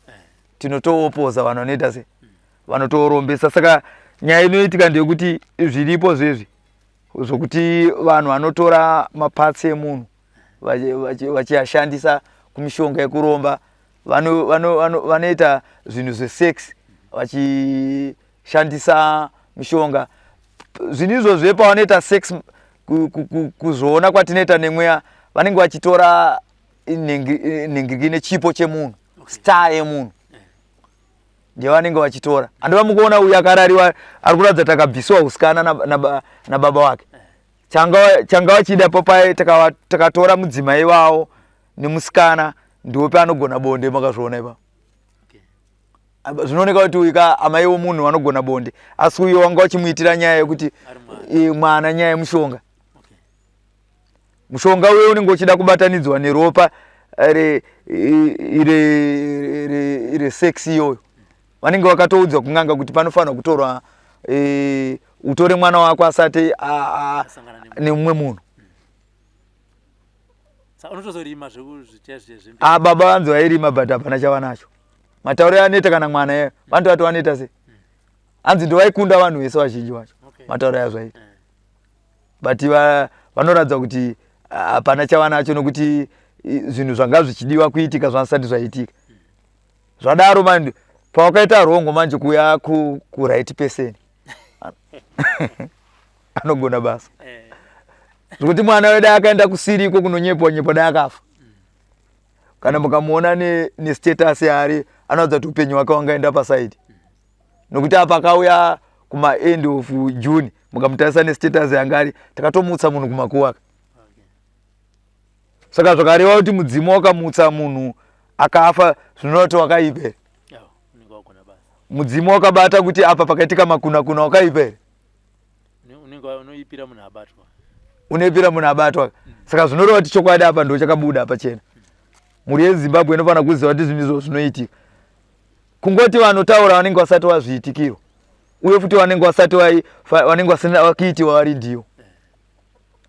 tinotoopoza vanhu vanoita se vanotorombesa. Saka nyaya inoitika ndeyekuti zviripo zvezvi zvokuti vanhu vanotora maparts emunhu vachiashandisa kumishonga yekuromba, vanoita zvinhu zvesex vachishandisa mishonga. Zvinhu izvozvo pavanoita sex, kuzoona kwatinoita nemweya, vanenge vachitora nhingiriki nechipo chemunhu, star yemunhu ndevanenge vachitora. Handova mukuona uyu akarariwa ari kuratidza takabvisiwa usikana nababa wake. Changa vachida papai, takatora mudzimai wavo nemusikana, ndiwo anogona bonde. Makazviona ipapo, zvinooneka kuti uyu ka amai womunhu vanogona bonde, asi uyo wanga vachimuitira nyaya yekuti mwana, nyaya yemushonga. Mushonga uyo unenge uchida kubatanidzwa neropa resex iyoyo. Vanenge vakatoudzwa kun'anga kuti panofanirwa kutorwa. Utore mwana wako asati nemumwe munhu. Unotozorima zvekuzvicha zviya. Ah, baba vanzi vairima but hapana chavanacho. Matauriro anoita kana mwana iye vantu vati vanoita sei? Hanzi ndovaikunda vanhu vese vazhinji vacho. Matauriro azvaita. But vanoratidza kuti hapana chavanacho nokuti zvinhu zvanga zvichidiwa kuitika zvasati zvaitika. Zvadaro manje pawakaita wrong manje kuya ku, ku right person anogona basa eh. Zvekuti mwana wedu akaenda kusiriko kunonyepwa nyepwa dai akafa. Kana mukamuona nestatus ne yaari anoratidza kuti upenyu hwake wangaenda pasaidi, nokuti apa akauya kuma end of June, mukamutarisa nestatus yanga ari, takatomutsa munhu kumakuva. Saka zvakareva kuti mudzimu wakamutsa munhu akafa, zvinoreva kuti wakaipa here? Mudzimu wakabata kuti apa pakaitika makuna kuna, wakaipa here? Unoipira munhu abatwa. Saka zvinoreva kuti chokwadi apa ndo chakabuda pachena. Mhuri yeZimbabwe inofanira kuziva kuti zvinhu izvo zvinoitika. Kungoti vanotaura vanenge vasati vazviitikirwa, uye futi vanenge vasati vanenge vasina vakuitiwa vari ndiyo.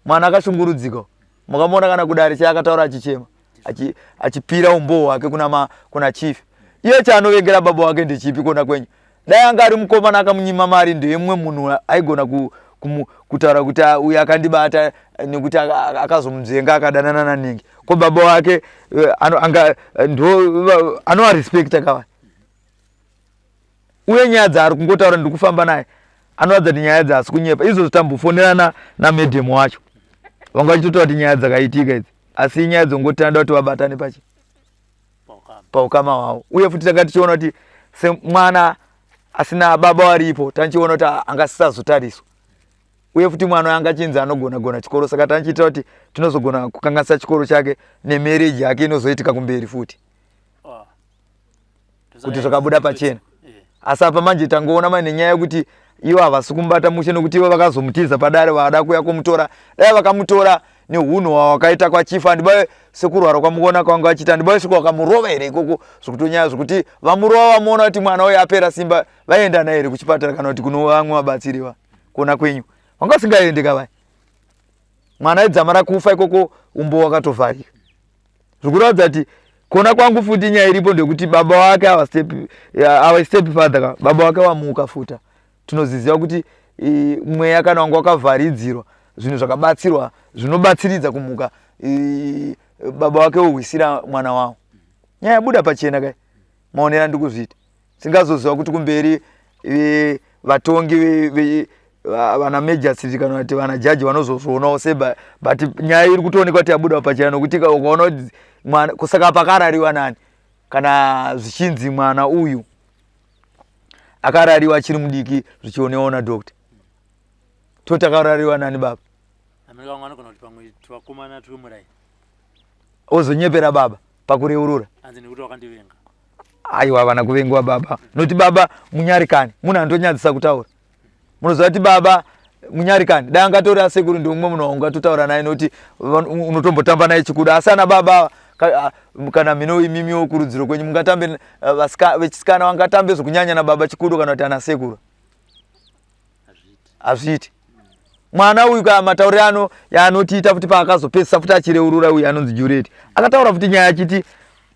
Mwana akashungurudzika, mukamuona kana kudare chai akataura achichema, achipira umboo hwake kuna chief. Iye chaanovengera baba wake ndechipi kona kwenyu? Dai anga ari mukomana akamunyima mari, ndeyemumwe munhu aigona kutaura kuti uyu akandibata nekuti akazomunzvenga akadanana naningi. Ko baba wake anga ndo anovarespecta kava. Uye nyaya dzaari kungotaura, ndiri kufamba naye, anoratidza kuti nyaya dzaasi kunyepa. Izvozvo tambofonerana namedhemu wacho, vanga vachitotaura kuti nyaya dzakaitika idzi, asi inyaya dzongoti tanoda kuti vabatane pachi paukama hwavo. Uye futi tanga tichiona kuti semwana asina baba waripo, tanchiona kuti angasisazotariswa. Uye futi mwana anga achinzi anogona gona chikoro, saka tanchiitira kuti tinozogona kukanganisa chikoro chake nemereji yake inozoitika kumberi futi, kuti zvakabuda pachena. Asi apa manje tangoona mane nyaya yekuti ivo havasi kumubata mushe, nokuti ivo vakazomutiza padare vada kuya kumutora. Dai vakamutora nehunhu hwawakaita kwachifa, handibai sekurwara kwamuona kwanga vachiita, handibai svika vakamurova here ikoko zvekutonyaya zvekuti vamurova, vamuona kuti mwana uyu apera simba, vaienda naye here kuchipatara kana kuti kuno vamwe vabatsiri va kuona kwenyu? Vanga vasingaendi kavai. Mwana aidzamara kufa ikoko, umbo wakatovharika, zvikuratidza kuti kuona kwangu futi nyaya iripo ndekuti baba wake ava step father ka baba wake wamuka futa. Tinoziziva kuti mweya kana wanga wakavharidzirwa zvinhu zvakabatsirwa zvinobatsiridza kumuka, baba wake wohwisira mwana wavo. Nyaya yabuda pachena kai, maonero andikuzviita. Singazoziva kuti kumberi vatongi, vana magistrate kana kuti vana jaji vanozozvionawo se, but nyaya iri kutoonekwa kuti yabuda pachena, nokuti ukaona kuti mwana kusaka pakarariwa nani, kana zvichinzi mwana uyu akarariwa achiri mudiki, zvichionewawo nadoctor, toti akarariwa nani baba? Ozonyepera baba pakureurura. Aiwa, havana kuvengwa baba, nokuti baba munyarikani, munhu anotonyadzisa kutaura. Munoziva kuti baba munyarikani, dai angatori asekuru, ndiumwe munhu waungatotaura naye, nokuti unotombotamba naye chikudo. Asi ana baba, kana mhino imimiwo kurudziro kwenyu mungatambe, vechisikana vangatambe zvokunyanya nababa chikudo kana kuti ana sekuru? Hazviiti. Mwana uyu ka matauriro ano yaanotiita futi, paakazopedzisa futi achireurura, uyu anonzi Juliet akataura futi nyaya achiti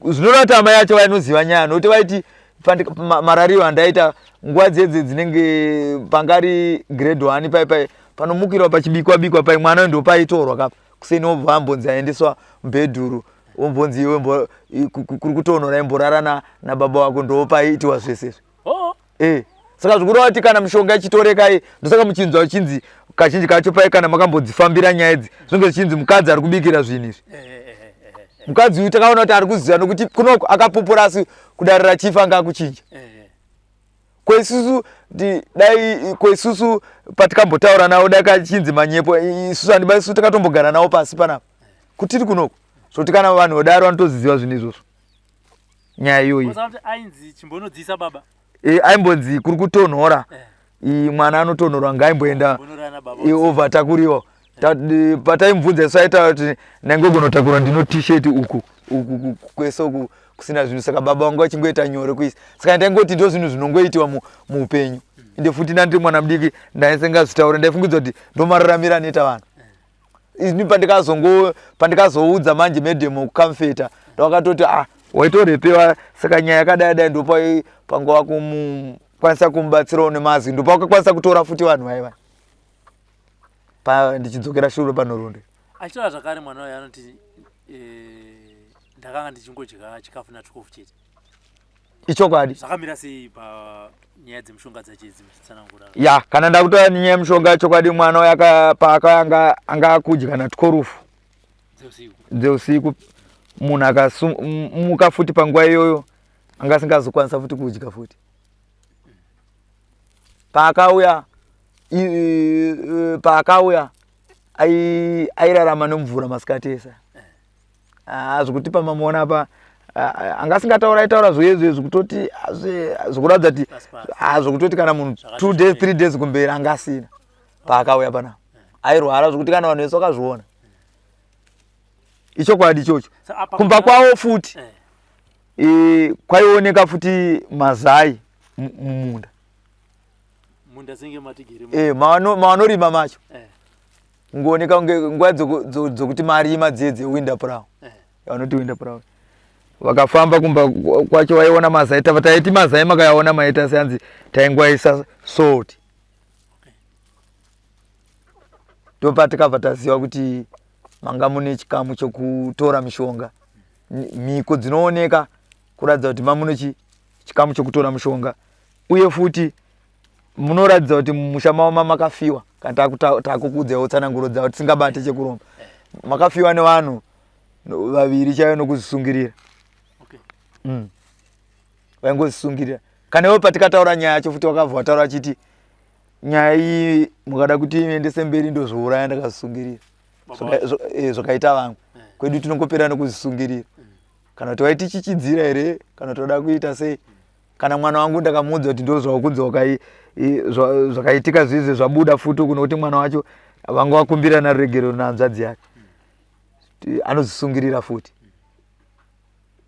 zvinoreva kuti amai acho vainoziva nyaya, nokuti vaiti marariro andaita nguva dzedze dzinenge pangari grade 1 pai pai panomukirwa pachibikwa bikwa pai, mwana uyu ndopaitorwa kapa kuseni, obva ambonzi aendeswa mubhedhuru, ombonzi iwe kuri kutonhora, imborara nababa wako, ndopaiitiwa zvese izvi. Eh, saka zvikureva kuti kana mishonga ichitoreka iyi, ndosaka muchinzwa chinzi kazhinji kacho pai, kana makambodzifambira nyaya idzi, zvinenge zvichinzi mukadzi ari kubikira zvinhu izvi. Mukadzi uyu takaona kuti ari kuziva, nokuti kunoko akapupura, asi kudarira chief anga akuchinja. Kweisusu dai kweisusu patikambotaura navo, dai kachinzi manyepo. Isusu handiba, isusu takatombogara navo pasi panapa kutiri kunoko, zvokuti kana vanhu vadaro vanotoziziva zvinhu izvozvo, nyaya iyoyi. Ainzi chimbonodziisa baba. E, aimbonzi kuri kutonhora eh. Mwana anotonhorwa ngaaimboenda over takuriwa. Pataimubvunza isu aitaura kuti ndaingogonotakura ndino t-shirt uku uku kwese uku kusina zvinhu, saka baba vangu vachingoita nyore kuisa, saka ndaingoti ndo zvinhu zvinongoitiwa muupenyu. Ende futi ndandiri mwana mudiki, ndaisingazvitaure, ndaifungidza kuti ndomararamiro anoita vanhu. Ini pandikazongo pandikazoudza manje madam okucomforta, ndakatoti ah, waitorepewa, saka nyaya yakadai dai ndopa panguva kumukwanisa kumubatsirawo nemazwi, ndopakakwanisa kutora futi vanhu vaiva pa ndichidzokera shure panhoroondo. Achitaura zvakare mwana uyu anoti eh, ndakanga ndichingodya chikafu na 12 chete. Ichokwadi. Zvakamira sei panyaya dzemishonga dzacho idzi muchitsanangura? Ya, kana ndakutaura nenyaya yemushonga, chokwadi mwana uyu paakanga anga akudya na 12 dzeusiku, dzeusiku, munhu akasumuka futi panguva iyoyo anga asingazokwanisa futi kudya futi. Paakauya paakauya airarama nemvura masikati ese. Ah, zvekuti pamamuona apa anga asingataura, aitaura zvoyezvo zvekutoti zvekuratidza kuti zvekutoti kana munhu 2 days 3 days kumberi anga asina. Paakauya panapa airwara zvekuti kana vanhu vese vakazviona. Ichokwadi ichocho. Kumba kwavo futi kwaioneka futi mazai mumunda. Munda senge matigere Mawanorima macho kungooneka kunge nguva dzokuti marima dziye dzewinter plow, vanoti winter plow, vakafamba kumba kwacho vaiona mazai. Tava taiti mazai makayaona maita seanzi taingwaisa salt. Ndopa tikabva taziva kuti manga mune chikamu chokutora mishonga, mhiko dzinooneka kuratidza kuti mamune chikamu chokutora mushonga. Uye futi munoratidza kuti mumusha mavo makafiwa, kana takukuudzawo tsananguro dzavo tisingabate chekuromba, makafiwa nevanhu vaviri chaivo nokuzvisungirira. Vaingozvisungirira. Kana iwe patikataura nyaya yacho futi wakabva wataura achiti nyaya iyi mukada kuti iendese mberi ndozvouraya ndakazvisungirira. Zvakaita vamwe kwedu tinongopera nokuzvisungirira. Kana kuti waitichichidzira here, kana kuti wada kuita sei? Kana mwana wangu ndakamuudza kuti ndozvakunzi zvakaitika zvizvi zvabuda futi uku, nokuti mwana wacho vanga vakumbirana ruregerero nahanzvadzi yake, anozvisungirira futi.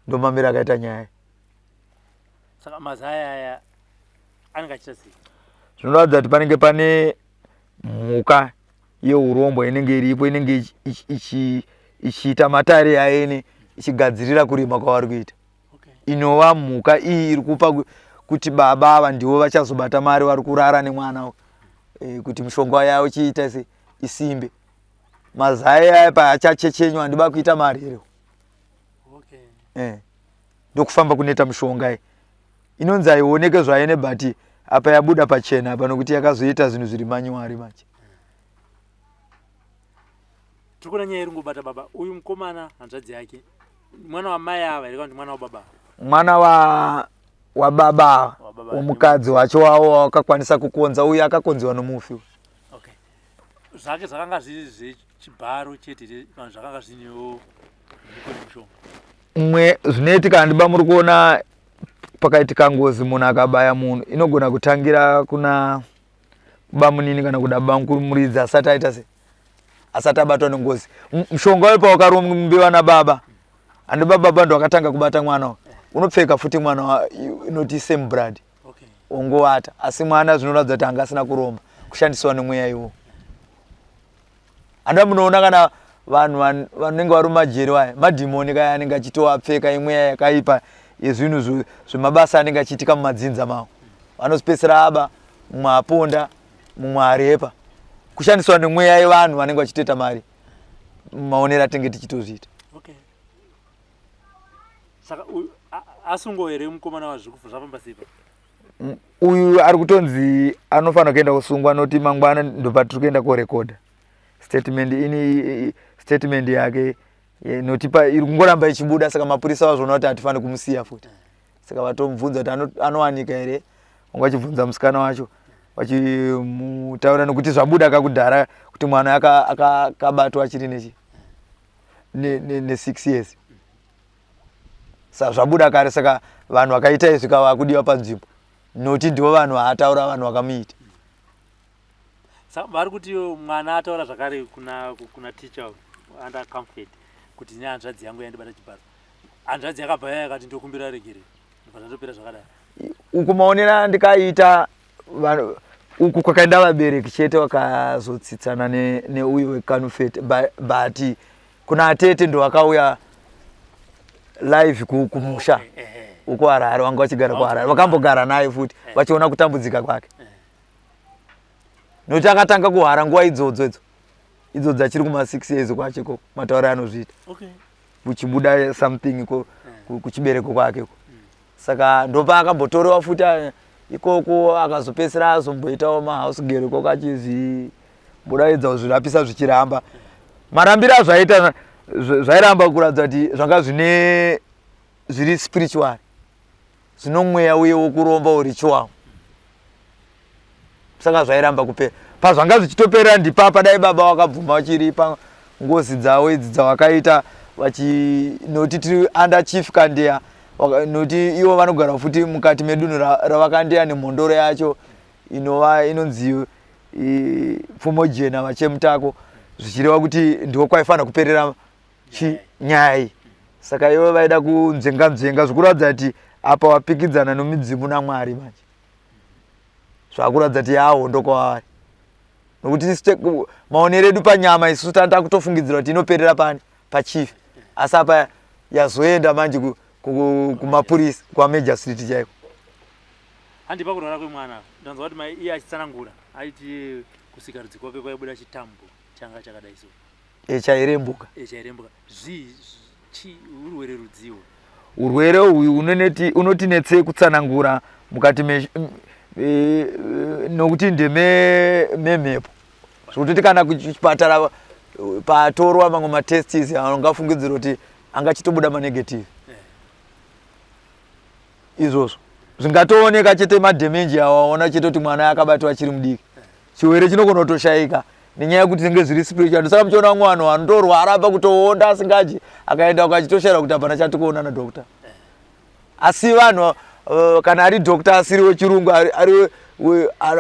Ndomamiro akaita nyaya. Saka mazai aya anenge achiita sei? Zvinoratidza kuti panenge pane mhuka yeurombo inenge iripo, inenge ichiita matare aene ichigadzirira kurima kwavari kuita. Inova mhuka iyi iri kupa kuti baba ava ndivo vachazobata mari, vari kurara nemwana kuti mishonga yavo chiita se isimbe. Mazai aya paachachechenywa handiba kuita mari here? Ndokufamba kunoita mishonga iyi, inonzi haioneke zvaine, but apa yabuda pachena apa nokuti yakazoita zvinhu zviri manyuwari manje. Tiri kuona nyaya iri kungobata baba uyu mukomana, hanzvadzi yake, mwana wamai ava here kana kuti mwana wababa? Mwana wababa ava. Wababa. Womukadzi wacho wavo wakakwanisa kukonza uyu akakonziwa nomufi. Okay, zvake zvakanga zviri zvechibharo chete here kana zvakanga zvinewo mhiko nemushonga? Mwe zvinoitika, handiba muri kuona pakaitika ngozi, munhu akabaya munhu, inogona kutangira kuna bamunini kana kuda bamukuru, muridzi asati aita se asati abatwa nengozi. Mushonga uyu pawakarombewa nababa, handiba baba ndo akatanga kubata mwana uyu, unopfeka futi mwana inoti same blood. Ongovata, asi mwana zvinoratidza kuti anga asina kuromba, kushandiswa nemweya iwo. Handa munoona kana vanhu vanenge vari mumajeri vaya, madhimoni kaya anenge achitovapfeka, imweya yakaipa yezvinhu zvemabasa anenge achiitika mumadzinza mavo. Vanozopedzisira aba, mumwe aponda, mumwe arepa, kushandiswa nemweya yevanhu vanenge vachitoita mari, maonero atinge tichitozviita. Okay, saka asungwa here mukomana wazvikufu? Zvafamba sei pa? Uyu ari kutonzi anofanira kuenda kusungwa noti mangwana ndopatiri kuenda korekodha statement ini, statement yake notipa iri kungoramba ichibuda. Saka mapurisa vazvoona kuti hatifaniri kumusiya futi, saka vatomubvunza kuti anowanika here. Vanga vachibvunza musikana wacho vachimutaura nokuti zvabuda kakudhara kuti mwana akabatwa achiri nechi ne6 years. Saka zvabuda kare, saka vanhu vakaita izvi kava kudiwa panzvimbo noti ndivo vanhu vaataura, vanhu vakamuita. Saka vari kuti mwana ataura zvakare kuna teacher under Comfort kuti nehanzvadzi yangu yandibata chibharo, hanzvadzi yakabva yaya yakati ndokumbira regerero, ndobva zvatopera zvakadai. Uku maonero andikaita. Uku kwakaenda vabereki chete vakazotsitsana neuyu wekanufete, but kuna atete ndo vakauya live kumusha uko Harare, vanga vachigara kuHarare, vakambogara naye futi vachiona kutambudzika kwake, nokuti akatanga kuhara nguva idzodzo idzo idzodzo achiri kuma 6 years kwacho ikoko, matauro anozviita kuchibuda something kuchibereko kwake ko. Saka ndopaakambotorewa futi ikoko, akazopedzisira azomboitawo mahouse girl ikoko, achizvimbodaidza kuzvirapisa, zvichiramba. Marambiro azvaita zvairamba, kuratidza kuti zvanga zvine zviri spiritual, zvino mweya uye wokuromba uritual, saka zvairamba kupera. Pazvanga zvichitoperera ndipapa, dai baba vakabvuma vachiripa ngozi dzavo idzi dzavakaita vachinoti tiri under Chief Kandeya, nokuti ivo vanogara futi mukati medunhu ravaKandeya nemhondoro yacho inova inonzi Pfumojena vaChemutako, zvichireva kuti ndiko kwaifanira kuperera nyaya iyi. Saka ivo vaida kunzvenga nzvenga, zvikuratidza kuti apa vapikidzana nomidzimu naMwari. Manje zvakuratidza kuti yahondo kwavari, nokuti isu maonero edu panyama isusu tanga takutofungidzira kuti inoperera pani pachief, asi apa yazoenda manje kumapurisa, kwamajor street chaiko. Handi pakurwara kwemwana, ndanzwa kuti mai iye achitsanangura aiti kusikarudzi kwake kwaibuda chitambo changa chakadai so. E, chairembuka. E, chairembuka. Zvii urwere rudziwo? Urwere uyu unotinetsei kutsanangura mukati nokuti ndememhepo, zvekutoti kana kuchipatara patorwa mamwe matestis angafungidzira kuti angachitobuda manegative. Izvozvo zvingatooneka chete madhemenji awaona chete kuti mwana akabatwa achiri mudiki. Chirwere chinogona kutoshayika nenyaya yekuti zvinenge zviri spiritual. Saka muchiona vamwe vanhu vanotorwara pakutoonda asingadyi, akaenda ukachitoshayira kuti hapana chati kuona nadoctor. Asi vanhu kana ari doctor asiri wechirungu, ari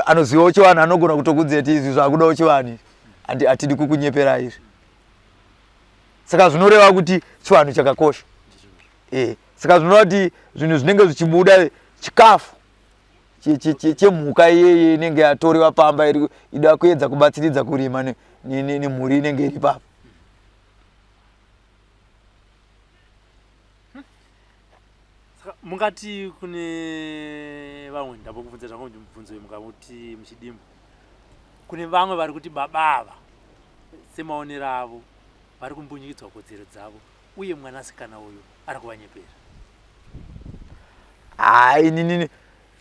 anozivawo chivanhu, anogona kutokudzia kuti izvi zvakudawo chivanhu izvi, hatidi kukunyepera izvi. Saka zvinoreva kuti chivanhu chakakosha. Saka zvinoreva kuti zvinhu zvinenge zvichibuda chikafu chemhuka iyeye inenge yatorewa pamba iri ida kuedza kubatsiridza kurima nemhuri inenge iri papo. Saka mungati kune vamwe, ndambokubvunza zvangu mubvunzo uyu, mukamuti muchidimbu, kune vamwe vari kuti baba ava semaonero avo vari kumbunyikidzwa kodzero dzavo uye mwanasikana uyu ari kuvanyepera? Hai, inini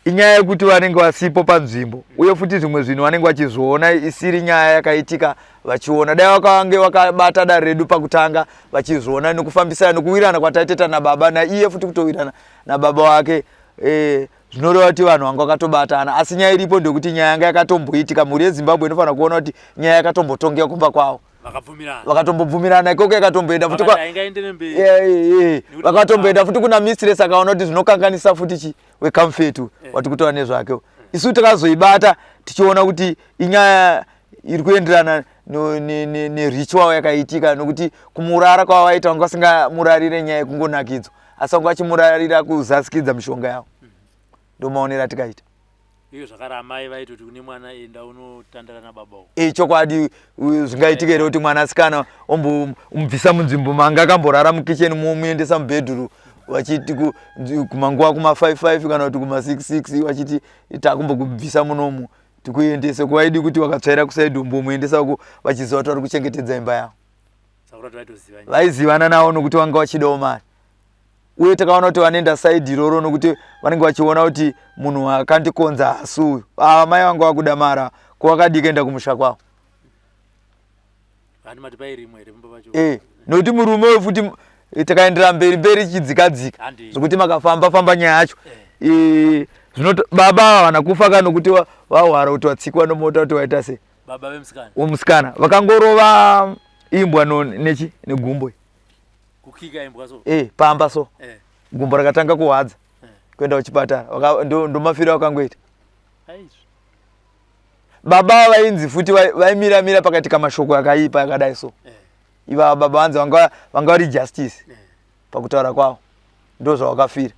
inyaya yekuti vanenge vasipo panzvimbo, uye futi zvimwe zvinhu vanenge vachizviona isiri nyaya yakaitika vachiona. Dai vakange vakabata dare redu pakutanga vachizviona nekufambisana nekuwirana kwataiteta nababa, naiye futi kutowirana nababa wake, zvinoreva kuti vanhu vanga vakatobatana. Asi nyaya iripo ndekuti nyaya yanga yakatomboitika, mhuri yeZimbabwe inofanira kuona kuti nyaya yakatombotongewa kumba kwavo. Vakabvumirana. Vakatombobvumirana ikoko, yakatomboenda futi Vakati haingaendere mberi. Nekuti Vakatomboenda futi kuna mistress, akaona kuti zvinokanganisa futi chi wecomfort wati kutaura nezvake. Isu takazoibata tichiona kuti inyaya iri kuenderana neritual yakaitika, nokuti kumurara kwavaita vanga vasingamurarire nyaya yekungonakidzwa, asi vanga vachimurarira kuzasikidza mishonga yavo. Ndo maonero atikaita. Iyo zvakare amai vaitoti kune mwana, enda unotandara nababa uko. E, chokwadi, zvingaitika here kuti mwanasikana ombomubvisa munzvimbo manga akamborara mukicheni, momuendesa mubhedhuru, vachiti kumanguva kuma 55 kana kuti kuma 66, vachiti takumbokubvisa munomu tikuendese kuvaidi, kuti vakatsvaira kusaidi ombomuendesa uko, vachiziva kuti vari kuchengetedza imba yavo? Saka kuti vaitoziva nyaya. Vaizivana navo nokuti vanga vachidawo mari, uye takaona kuti vanoenda saidi iroro nokuti vanenge vachiona kuti munhu akandikonza hasi uyu. Ava mai vanga vakuda mari ava, ko vakadii kuenda kumusha kwavo? Vanhu mati pairimwa here pamba pacho? E, nokuti murume uyu futi takaendera mberi mberi ichidzika-dzika. Handi. Zvokuti makafamba famba nyaya yacho, zvino baba ava havana kufa ka nokuti vahwara, kuti watsikwa nomota, kuti waita sei. Baba vemusikana. Womusikana vakangorova imbwa nechi negumbo. Kukika imbwa so. E, pamba so. Gumbo rakatanga kuhwadza, kuenda kuchipatara. Ndomafiro akangoita. Aizvo. Baba vainzi futi vaimiramira pakaitika mashoko akaipa akadai so. Ivava baba vanzi vanga vari justice pakutaura kwavo, ndo zvavakafira,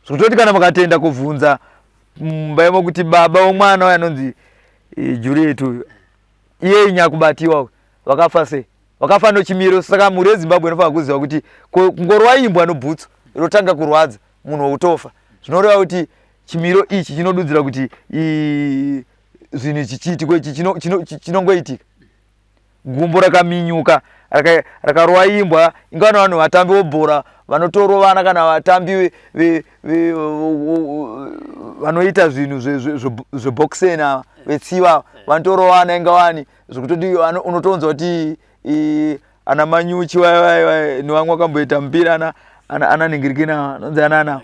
zvekutoti kana mukatenda kubvunza. mumba imo kuti baba womwana uyo anonzi eh, Juliet uyu iye nyakubatiwa vakafa sei vakafa nochimiro saka mhuri yezimbabwe inofanira kuziva kuti kungorwa imbwa nobhutsu inotanga kurwadza munhu wokutofa zvinoreva kuti chimiro ichi chinodudzira kuti zvinhu ichi chiitiko ichi chinongoitika gumbo rakaminyuka rakarowa imbwa ingava nevanhu vatambi vobhora vanotorovana kana vatambi vanoita zvinhu zveboxen ava vetsiva vanotorovana ingawani zvekutoti unotonzwa kuti ana manyuchi nevamwe vakamboita mupira ana ana ningirikina anonzi anana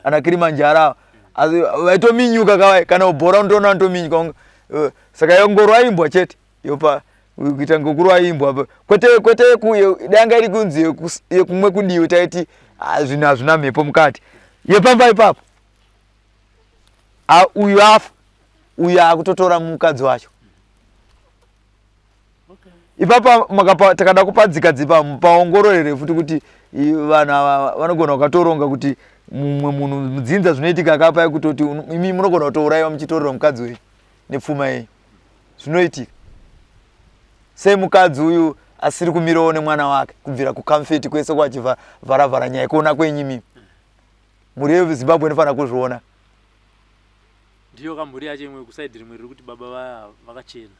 ana kirimanjara asi vaitominyuka kavai kana bhora unotoona vanotominyuka eh, saka yongorwa imbwa chete yopa kuita ngokurwa imbwa kwete kwete danga iri kunzi yekumwe kudiwe taiti ah, zvinhu hazvina mhepo mukati yepamba ipapo uyu afa uyu akutotora mukadzi wacho ipapa makapa takada kupadzika dzipa paongororere futi kuti vanhu ava vanogona vakatoronga kuti mumwe munhu mudzinza zvinoitika akapa yekutoti imi munogona kutouraiwa muchitorerwa mukadzi wenyu nepfuma yenyu zvinoitika sei mukadzi uyu asiri kumirawo nemwana wake kubvira kucomfort kwese kwachivharavhara nyaya kuona kwenyu imimi mhuri yezimbabwe inofanira kuzviona ndiyo kamhuri yacho imwe kusaidi rimwe riri kuti baba vaya vakachena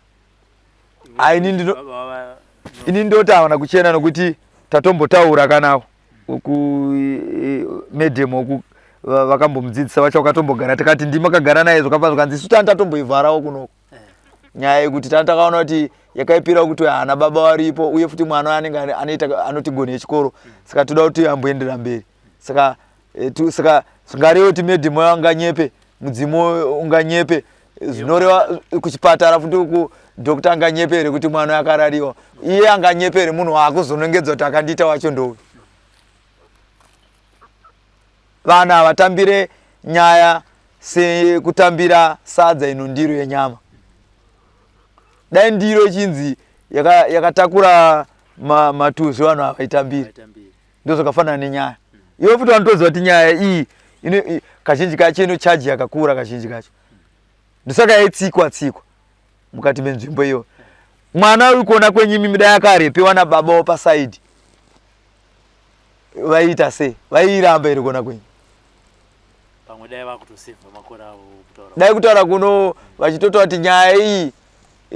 Ah, ini ndino ini ndoti havana kuchena nokuti tatombotaura kana ku madam oku vakambomudzidzisa vacho vakatombogara tikati ndimi makagara naye zvakabva zvikanzi isu tani tatomboivharawo kunoko eh. nyaya yekuti tani takaona kuti yakaipira kuti haana baba varipo uye futi mwana anenge anoita anotigone yechikoro saka toda kuti amboendera mberi saka eh, saka zvingareva kuti madam anganyepe mudzimu unganyepe zvinoreva kuchipatara futi uku doctor anganyepe here kuti mwana akarariwa iye anganyepe here munhu waakuzonongedza kuti akandiita wacho ndouyu vana havatambire nyaya sekutambira sadza ino ndiro yenyama dai ndiro ichinzi yakatakura yaka matuzvi vanhu havaitambiri ndozvakafanana nenyaya iwe futi vanotoziva kuti nyaya iyi kazhinji kacho ino chaji yakakura kazhinji kacho ndosaka yaitsikwa tsikwa mukati menzvimbo iyo mwana uri kuona kwenyu imimi dai akarepewa nababa wapasaidi vaiita sei vaiiramba here kuona kwenyu pamwe dai vakutosevha makore avo kutaura dai kutaura kuno vachitotaura kuti nyaya iyi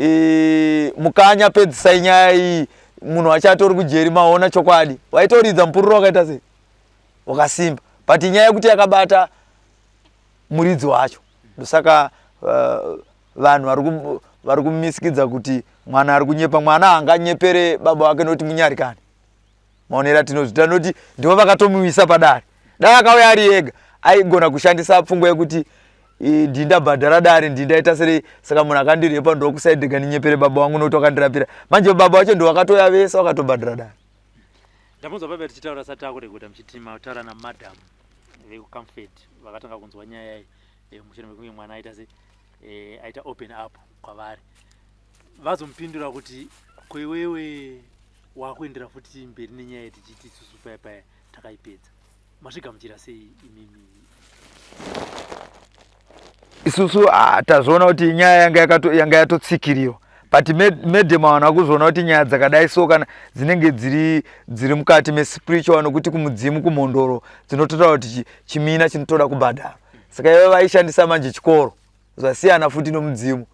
e, mukanya pedzisai nyaya iyi munhu wacho atori kujeri maona chokwadi waitoridza mupururo wakaita sei wakasimba but nyaya yekuti yakabata muridzi wacho ndosaka uh, vanhu vari kumisikidza kuti mwana ari kunyepa mwana haanganyepere baba wake nokuti munyarikani maonero atinozviita noti ndivo vakatomuisa padare dai akauya ari ega aigona kushandisa pfungwa yekuti ndindabhadhara dare ndindaita serei saka munhu akandirepa ndokusaidega ndinyepere baba wangu nokuti wakandirapira manje baba vacho ndovakatouya vese vakatobhadhara dare ndamunzwa baba tichitaura sati takurekoda muchiti mataura namadam vekucomfort vakatanga kunzwa nyaya iyi eh, mushure mekunge mwana aita se eh, aita open up kwavari vazomupindura kuti koiwewe wakuendera futi mberi nenyaya tichiti isusu paya paya takaipedza mazvigamuchira sei imimi isusu ah, tazviona kuti nyaya yanga yanga yatotsikiriwa but madam havana kuzviona kuti nyaya dzakadai so kana dzinenge dziri dziri mukati mespiritual nokuti kumudzimu kumhondoro dzinototaura kuti chimina chinotoda kubhadharwa saka ivo vaishandisa manje chikoro zvasiyana futi nomudzimu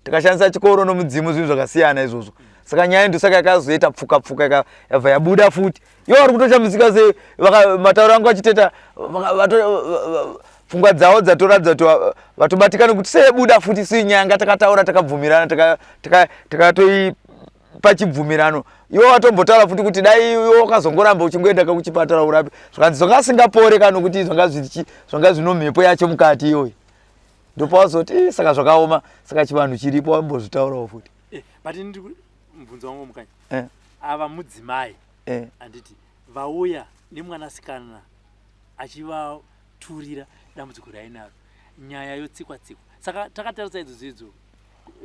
tikashandisa chikoro nomudzimu zvinhu zvakasiyana izvozvo saka nyaya ndosaka yakazoita pfuka pfuka yabva yabuda futi ivo vari kutoshamisika sei matauro angu achiteta pfungwa dzavo dzatoratidza kuti vatobatikana kuti sei buda futi sei nyaya nga takataura takabvumirana takatoipa chibvumirano ivo vatombotaura futi kuti dai iwe wakazongoramba uchingoenda kakuchipatara urapi zvakanzi zvanga asingapore ka nokuti zvanga zvino mhepo yacho mukati iyoyi ndopawazoti saka zvakaoma saka chivanhu chiripo wambozvitaurawo futi eh, but mubvunzo wangu mukanya eh. ava mudzimai eh. handiti vauya nemwanasikana achivaturira dambudziko rainaro nyaya yotsikwa tsikwa saka takatarisa idzo dzidzo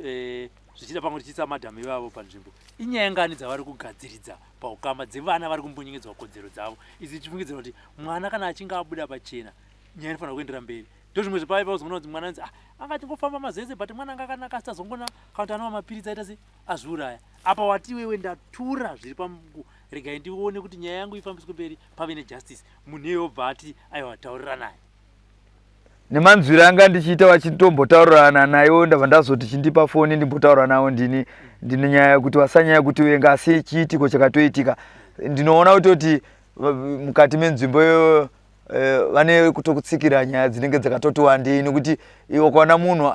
eh, zvichida pamwe tichiisa madhamu ivavo panzvimbo inyaya ngani dzavari kugadziridza paukama dzevana vari kumbonyengedzwa kodzero dzavo idzi tichifungidzira kuti mwana kana achinge abuda pachena nyaya inofanira kuendera mberi Ndozvimwe zvepaipa uzoona kuti mwana anzi ah, anga achingofamba mazeze but mwana anga akanaka asi tazongoona kana kuti anova mapiritsi aita se azviuraya. Apa wati iwewe ndatura zviri pamuku regai ndione kuti nyaya yangu ifambiswe mberi pave nejustice. Munhu iye obva ati aiwa tauriranai. Nemanzwiro anga ndichiita vachitombotaurirana naiwo ndabva ndazoti chindipa foni ndimbotaura nawo ndini ndine nyaya yekuti vasanyaya kuti wenga asi chiitiko chakatoitika ndinoona kutoti mukati menzvimbo iyoyo eh, vane kutokutsikira nyaya dzinenge dzakatoti wandei nekuti iwe ukaona munhu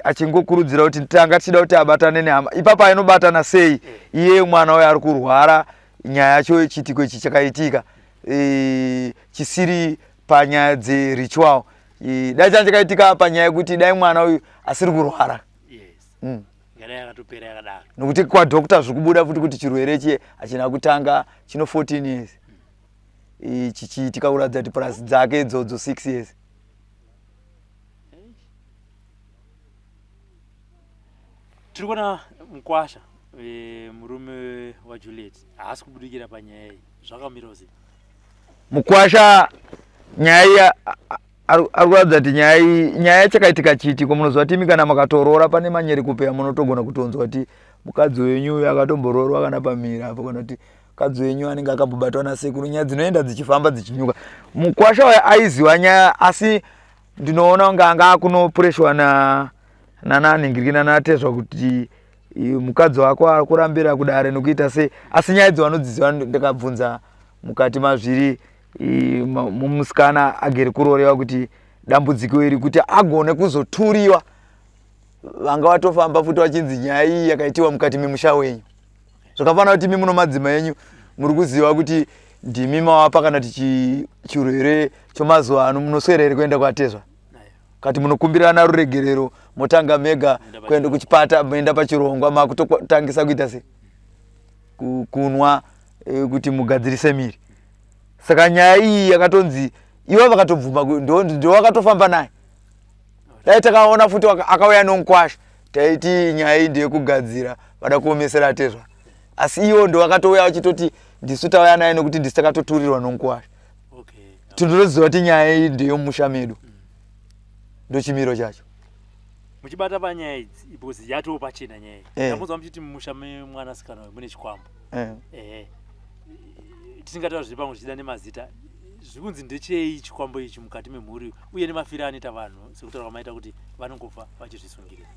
achingokurudzira kuti tanga tichida kuti abatane nehama ipapa ainobatana sei iye mwana uyo ari kurwara nyaya yacho chiitiko ichi chakaitika e, chisiri panyaya dzeritual e, dai changa chakaitika panyaya yekuti dai mwana uyu asiri kurwara mm. Nokuti kwadoctor zviri kubuda futi kuti chirwere ichi hachina kutanga chino 14 years mm. chichiitika kuratidza kuti plus dzake idzodzo 6 years. Tiri kuona mukwasha e, murume waJuliet haasi kubudikira panyaya iyi, zvakamirawo sei? Mukwasha nyaya iyi ari kuratidza kuti nyaya iyi nyaya chakaitika chiitiko munoziva kuti imi kana makatoroora pane manyerekupe amunotogona kutonzwa kuti mukadzi wenyu uyu akatomboroorwa kana pamira apo kana kuti mukadzi wenyu anenge akambobatwa nasekuru nyaya dzinoenda dzichifamba dzichinyuka mukwasha uyo aiziva nyaya asi ndinoona kunge anga akunopreshwa na nananhingiriki nanatezva kuti mukadzi wako ari kurambira kudare nokuita sei asi nyaya idzi vanodziziva ndikabvunza mukati mazviri mumusikana agere kurorewa kuti dambudziko iri kuti agone kuzoturiwa vanga vatofamba futi vachinzi nyaya iyi yakaitiwa mukati memusha wenyu zvakafanira kuti imi muno madzima enyu muri kuziva kuti ndimi mawapa kana kuti chirwere chomazuva ano munoswera here kuenda kwatezva kati munokumbirana ruregerero motanga mega kuenda kuchipata moenda pachirongwa makutotangisa kuita se kunwa eh, kuti mugadzirise miri saka nyaya iyi yakatonzi ivo vakatobvuma ndo vakatofamba naye dai takaona futi akauya nomukwasha taiti nyaya iyi ndeyekugadzira vada kuomesera atezva asi ivo ndo vakatouya vachitoti ndisu tauya naye nokuti ndisu takatoturirwa nomukwasha tinotoziva kuti nyaya iyi ndeyomusha medu ndochimiro chacho muchibata panyaya idzi because yatoo pachena nyaya iyi eh. ndakunzwa muchiti mumusha memwanasikana uyu mune chikwambo eh. eh. tisingataura zviri pamwe zvichida nemazita zvikunzi ndechei chikwambo ichi mukati memhuri uye nemafiro anoita vanhu sekutaura kwamaita kuti vanongofa vachizvisungirira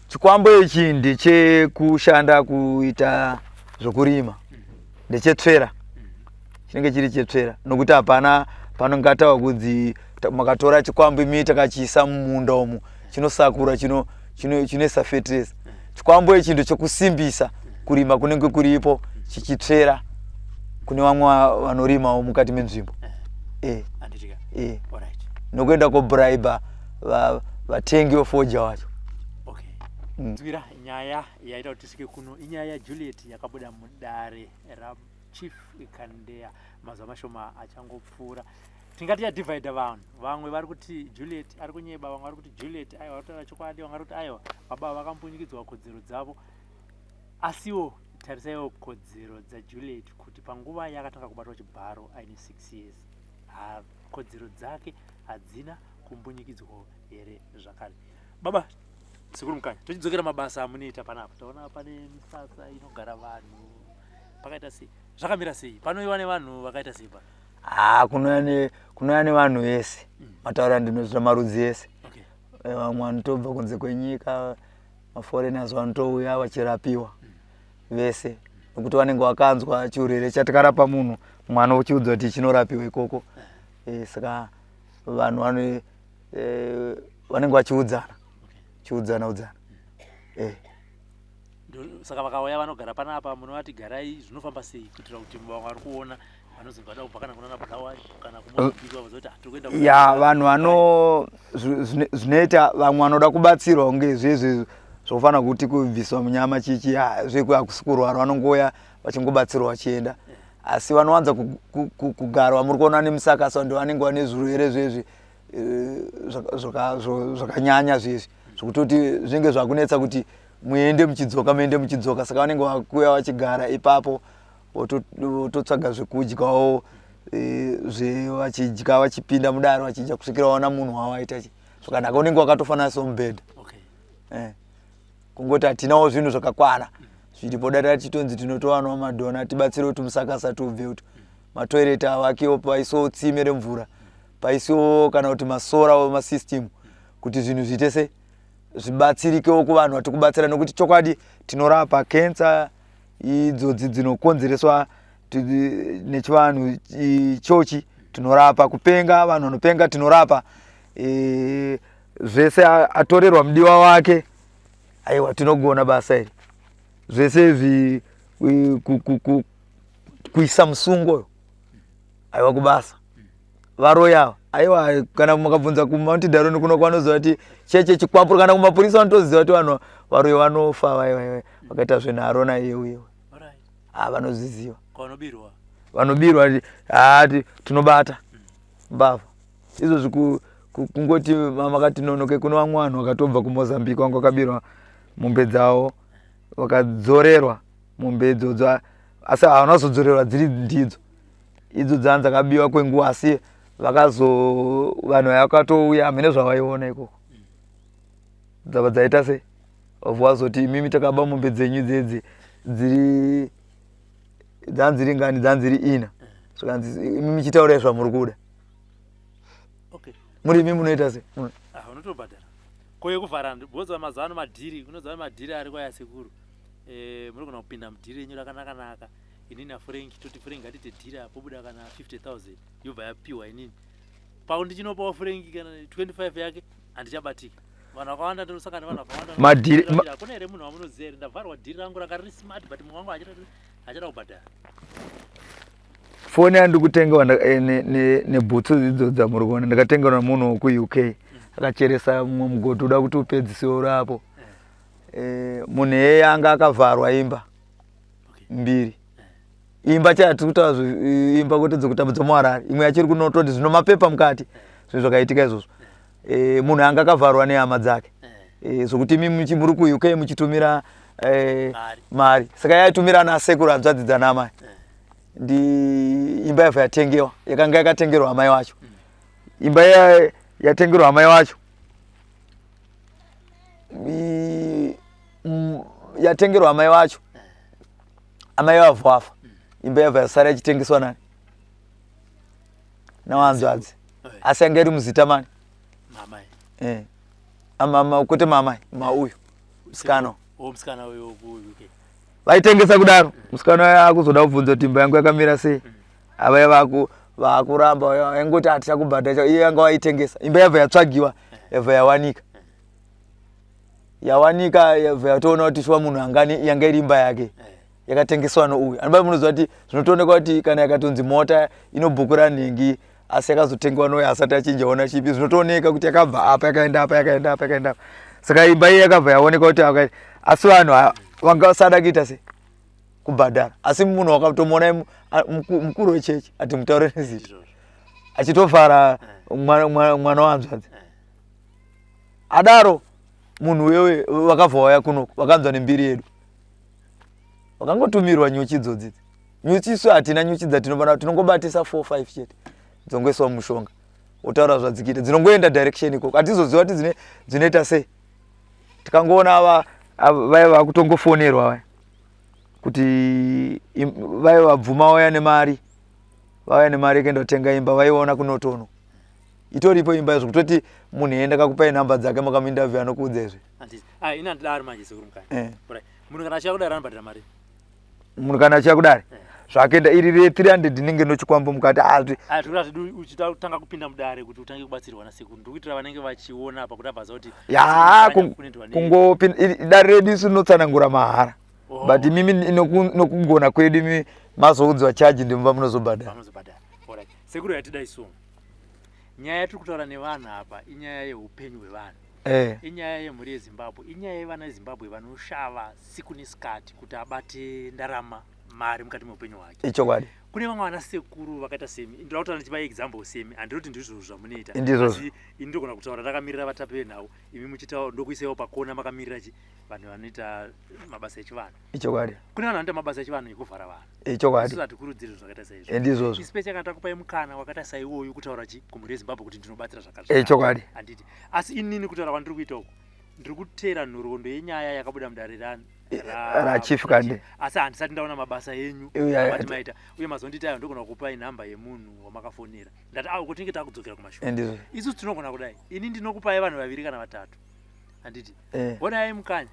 chikwambo ichi ndechekushanda kuita zvokurima ndechetsvera chinenge chiri chetsvera nokuti hapana panongatawa kunzi makatora chikwambo imi takachiisa mumunda umu chinosakura chinoisa chino, chino fetireza chikwambo ichi ndochekusimbisa kurima kunenge kuripo chichitsvera kune vamwe vanorimawo mukati menzvimbo eh. Eh. Nokuenda kobraiba vatengi vefoja wacho. Mm. Nzwira nyaya yaita kuti tisvike kuno inyaya yaJuliet yakabuda mudare raChief Kandeya mazuva mashoma achangopfuura. Tingati yadivhaidha vanhu, vamwe vari kuti Juliet ari kunyeba, vamwe vari kuti Juliet aiwa ari kutaura chokwadi, vamwe vari kuti aiwa baba vakambunyikidzwa kodzero dzavo. Asiwo tarisaiwo kodzero dzaJuliet kuti panguva yaakatanga kubatwa chibharo aine 6 years ha kodzero dzake hadzina kumbunyikidzwawo here zvakare. Baba Sekuru Mukanya, tochidzokera mabasa amunoita panapa, taona pane misasa inogara vanhu pakaita sei, zvakamira sei, panoiwa nevanhu vakaita sei pano? Haa, kunouya nevanhu vese mm. Mataura ndinozvita marudzi ese. Eh, vamwe vanotobva kunze kwenyika, maforeigners vanotouya vachirapiwa mm. vese nekuti vanenge vakanzwa chirwere chatikarapa munhu mwana uchiudzwa kuti chinorapiwa ikoko eh. Saka vanhu vane eh, vanenge vachiudzana chiudzana udzana eh. Saka vakauya vanogara panapa munovati garai zvinofamba sei kuitira kuti vamwe vari kuona vanozonge vada kubva kana kunana Bulawayo kana kuMozambique vazoti ah, tiri kuenda ya vanhu vano zvinoita vamwe vanoda kubatsirwa kunge zvezvi zvofanira kuti kubviswa munyama chichi zveku hakusi kurwara vanongouya vachingobatsirwa vachienda asi vanowanza kugara vamuri kuona nemusakasa ndo vanenge vane zvirwere zvezvi eh, zvakanyanya zvezvi zvekutoti zvinenge zvakunetsa kuti muende muchidzoka muende muchidzoka saka vanenge vakuya vachigara ipapo vototsvaga zvekudyawo. eh, zvevachidya vachipinda mudare vachidya kusvikira waona munhu wawaita chi zvakanaka unenge wakatofanana somubhedha okay eh. Kungoti hatinawo zvinhu zvakakwana zviripo dai tichitonzi tinotowanawo madhona tibatsire kuti musakasa tubve kuti matoireti avakiwo paisiwo tsime remvura paisiwo kana kuti masora masystem kuti zvinhu zviite se zvibatsirikewo kuvanhu vati kubatsira nekuti chokwadi tinorapa kensa idzodzi dzinokonzereswa nechivanhu ichochi tinorapa kupenga vanhu vanopenga tinorapa e, zvese atorerwa mudiwa wake aiwa tinogona basa iri zvese izvi kuisa musungo aiwa kubasa varoyi ava aiwa kana makabvunza kumount daroni kuno kwanoziva kuti cheche chikwapuro kana kumapurisa vanotoziva kuti vanhu varoyi vanofa vaiva vakaita zvenharo naiye uye ah, vanozviziva vanobirwa hati tinobata mbavha izvozvi kungoti makati nonoke kune vamwe vanhu vakatobva kumozambique vanga vakabirwa mombe dzavo vakadzorerwa mombe idzodzo asi havana kuzodzorerwa dziri ndidzo idzo dzaa dzakabiwa kwenguva asi vakazo vanhu vaya vakatouya hamene zvavaiona ikoko dzava dzaita sei vabva vazoti imimi takaba mombe dzenyu dzedzi dziri dzanziri ngani dzanziri ina zvikanzi imi muchitaurai zvamuri kuda okay. muri imi munoita se ah, unotobhadhara ko yekuvhara because mazuva ano madhiri unoziva madhiri ari kwaya sekuru eh, munogona kupinda mudhiri renyu rakanaka naka inini afrenki toti frenki ngatite dhiri apo buda kana 50000 yobva yapiwa inini pau ndichinopawo frenki kana 25 yake handichabatika vanhu vakawanda ndinosangana nevanhu vakawanda madhiri hakuna here munhu wamunoziva here ndavharwa dhiri rangu ranga riri smart but mumwe wangu achada kubhadhara Foni yandiri kutengewa eh, nebhutsu idzo dzamuri kuona ndakatengerwa nemunhu wekuuk akacheresa mumwe mugodhi uda kuti upedzise urapo eh, munhu iyeye anga akavharwa imba mbiri imba chaya tiri kutaura imba kwete dzekutamba dzemuharare imwe yacho iri kunototi zvino mapepa mukati zvinhu zvakaitika izvozvo eh, munhu anga akavharwa nehama dzake zvokuti imi muri kuuk muchitumira mari saka yaitumira ana sekuru hanzvadzi dzana amai ndi imba yabva yatengewa yakanga yakatengerwa amai wacho imba yatengerwa amai wacho yatengerwa amai wacho amai vabva wafa imba yabva yasara ichitengeswa nani nawanzvadzi asi yanga iri muzita mani eh. kwete mamai mauyu musikana vaitengesa kudaro musikana uya akuzoda kubvunza kuti imba yangu yakamira sei avaya vaku vakuramba vaingoti hatichakubhadhara iye yanga waitengesa imba yabva yatsvagiwa yabva yawanika yawanika yabva yatoona kuti shuwa munhu angani yanga iri imba yake yakatengeswa nouyu anoba munoziva kuti zvinotoonekwa kuti kana yakatonzi mota inobhukura nhingi asi yakazotengewa nouyu asati achinja ona chipi zvinotooneka kuti yakabva apa yakaenda apa yakaenda apa yakaenda apa saka imba iye yakabva yaoneka kuti asi vanhu vanga vasada kuita se kubhadhara asi munhu wakatomuona mukuru wechechi ati mutaure nezita achitovhara eh. mwana wahanzvadzi eh. adaro munhu wewe vakabva waya kunoko vakanzwa nembiri yedu vakangotumirwa nyuchi idzodzi nyuchi isu hatina nyuchi dzatinobana tinongobatisa 4 5 chete dzongoiswa mushonga wotaura zvadzikuita dzinongoenda direction ikoko hatizoziva kuti dzinoita sei tikangoona ava vaya vakutongofonerwa vaya kuti vaya vabvuma vauya nemari vauya nemari yekuenda kutenga imba vaiona kunotono itoripo imba izvo kutoti munhu enda kakupai nhamba dzake makamuinterview anokuudza izvi ah, ini handidaro manje sekuru mukanya eh. Munhu kana achiya kudare anobhadhara mari munhu kana achiya kudare eh. Zvakaenda iri re 300 inenge nochikwambo mukati ah, ah uchitanga kupinda mudare kuti utange kubatsirwa nasekuru ndiri kuitira vanenge vachiona apa kuti abvaza kuti ya kungopinda dare redu isu rinotsanangura mahara oh. But imimi nokugona kwedu imi mazoudzwa chaji ndimva munozobhadhara. Sekuru yatida isu nyaya yatiri kutaura nevanhu apa inyaya yeupenyu hwevanhu eh. Inyaya yemhuri yeZimbabwe, inyaya yevana veZimbabwe vanoshava siku nesikati kuti abate ndarama mari mukati meupenyu hwake. Ichokwadi. Kune vamwe vana sekuru vakaita semi, ndoda kutaura ndichipa example semi, handinoti ndizvo zvamunoita. Ndizvozvo. Asi ini ndogona kutaura ndakamirira vatapi venhau, imi muchitaura ndokuisaiwo pakona makamirira chi vanhu vanoita mabasa echivanhu. Ichokwadi. Kune vanhu vanoita mabasa echivanhu ekuvhara vanhu. Ichokwadi. Isusu hatikurudziri zvakaita saizvo. Ndizvozvo. Especially kana takupai mukana wakaita saiwoyu kutaura chi kumhuri yeZimbabwe kuti ndinobatsira zvakati. Ichokwadi. Handiti. Asi inini kutaura kwandiri kuita uku ndiri kuteera nhoroondo yenyaya yakabuda mudare rani raChief Kande. Asi handisati ndaona mabasa enyu amati maita, uye mazonditi ayo ndogona kukupai nhamba yemunhu wamakafonera. Ndati awo kuti tinge takudzokera kumashure. Ndizvo. Isusu tinogona kudai, ini ndinokupai vanhu vaviri kana vatatu, handiti? Honai Mukanya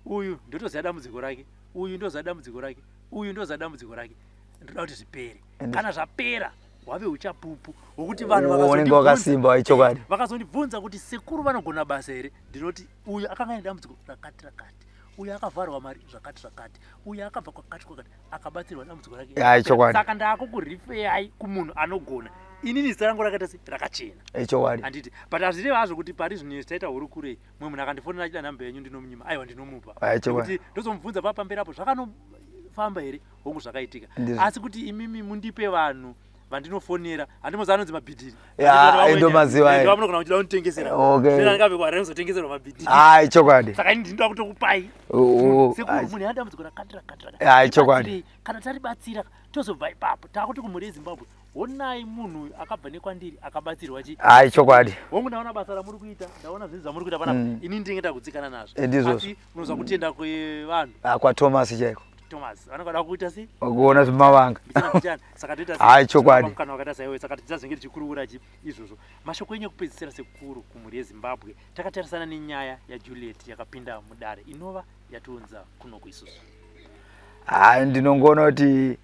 uyu ndotoziva dambudziko rake, uyu ndoziva dambudziko rake, uyu ndoziva dambudziko rake, ndoda kuti zvipere. Kana zvapera hwave uchapupu hwokuti vanhu unenge wakasimba. Ichokwadi. Vakazondibvunza kuti sekuru vanogona basa here, ndinoti uyu akanga aine dambudziko rakati rakati, uyu akavharwa mari zvakati zvakati, uyu akabva kwakati kwakati, akabatsirwa dambudziko rake. Ya, ichokwadi. Saka ndakukurifeyai kumunhu anogona. Inini zita rangu rakaita se rakachena. Ichokwadi. Handiti? But hazvireva hazvo kuti pari zvino taita hurukurei, mumwe munhu akandifonera achida nhamba yenyu ndinomunyima. Aiwa, ndinomupa. Ai, chokwadi. Nekuti ndozomubvunza pamberi apo zvakanofamba here, hongu zvakaitika. Ndizvo. Asi kuti imimi mundipe vanhu vandinofonera, handimozi anonzi mabhidhiri. Ya, ai, ndomaziva, ai. Munogona kuchida kunditengesera. Okay. Zvino ndingabve kuHarare kuzotengeserwa mabhidhiri. Ah, ichokwadi. Saka ini ndinoda kutokupai. Oh, Sekuru, ai. munhu ane dambudziko rakati rakati rakati. Ai, chokwadi. Tibatsirei. Kana taribatsira tozobva ipapo taakuti kumhuri yeZimbabwe, honai munhu uyu akabva nekwandiri akabatsirwa chi. Ai, chokwadi. Hongu, ndaona basa ramuri kuita, ndaona zvinhu zvamuri kuita panapa, inini ndinenge ndagutsikana nazvo. Ndizvozvo. Asi munozwa kutenda kwevanhu. Ah, kwaThomas chaiko. Thomas vanenge vada kuita sei? Kuona zvimavanga. Mbichana mbichana. Saka toita sei? Ai, chokwadi. Mukana wakaita saiwe, saka tichazenge tichikurukura chi izvozvo. Mashoko enyu ekupedzisira sekuru kumhuri yeZimbabwe, takatarisana nenyaya yaJuliet yakapinda mudare inova yatiunza kunoku isusu. Hai, ndinongoona kuti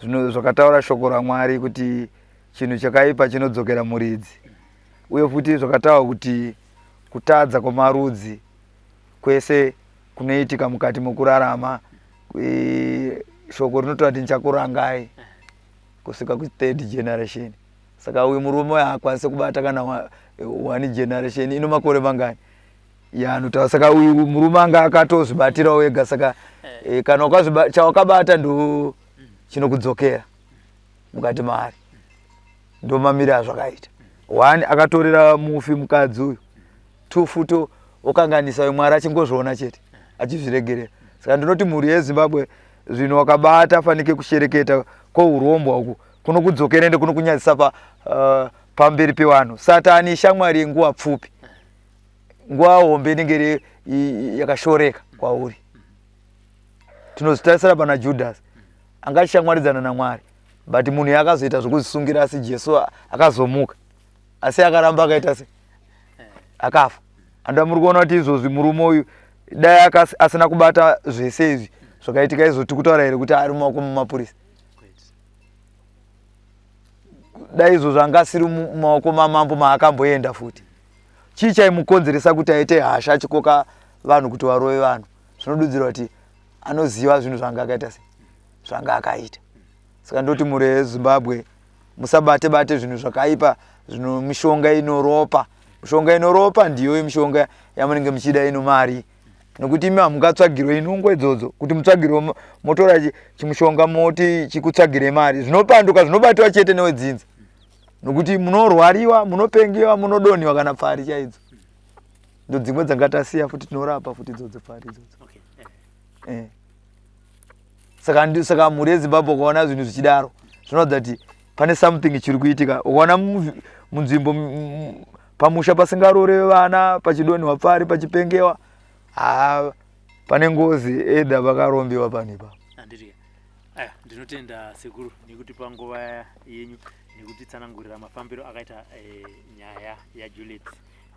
zvino zvakataura shoko raMwari kuti chinhu chakaipa chinodzokera muridzi, uye futi zvakataura kuti kutadza kwemarudzi kwese kunoitika mukati mokurarama, shoko rinotaura kuti ndichakurangai kusvika kuthird generation. Saka uyu murume uyu haakwanisi kubata kana one generation ino makore mangani yaanotaura. Saka uyu murume anga akatozvibatirawo ega. Saka kana chawakabata ndo chinokudzokera mukati maari. Ndo mamiri azvakaita. One, akatorera mufi mukadzi uyu. Two, futi okanganisa uyu, Mwari achingozviona chete achizviregerera. Saka ndinoti mhuri yeZimbabwe, zvinhu wakabata fanike kushereketa kwourombwa uku kunokudzokera ende kunokunyadzisa pamberi pevanhu. Satani ishamwari yenguva pfupi, nguva hombe inenge iri yakashoreka kwauri. Tinozvitarisira pana Judas, anga achishamwaridzana naMwari, but munhu yakazoita zvokuzvisungira, asi Jesu akazomuka, asi akaramba akaita se akafa. Anda muri kuona kuti izvozvi murume uyu dai asina kubata zvese izvi zvakaitika izvo, tikutaura here kuti ari mumaoko mumapurisa? Kwete. Dai izvozvo anga asiri mumaoko mamambo maakamboenda futi, chii chaimukonzeresa kuti aite hasha achikoka vanhu kuti varove vanhu? Zvinodudzira kuti anoziva zvinhu zvanga akaita sei, zvanga akaita. Saka ndoti mhuri yeZimbabwe, musabate bate zvinhu zvakaipa, zvino mishonga inoropa. Mishonga inoropa ndiyo mishonga yamunenge muchida ino mari, nokuti imi hamungatsvagirwe inungo idzodzo kuti mutsvagirwe, motora chimushonga moti chikutsvagire mari. Zvinopanduka, zvinobatiwa chete newedzinza, nokuti munorwariwa, munopengiwa, munodonhiwa kana pfari chaidzo. Ndo dzimwe dzanga tasiya futi, tinorapa futi idzodzo pfari idzodzo. Saka mhuri yeZimbabwe, ukaona zvinhu zvichidaro zvinoratidza kuti pane something chiri kuitika. Ukaona munzvimbo pamusha pasingarore vana, pachidonhiwa pfari, pachipengewa, ha, pane ngozi, either vakarombiwa panhu ipapo. Handiti? Aya, ndinotenda sekuru nekutipa nguva yenyu nekutitsanangurira mafambiro akaita nyaya yaJuliet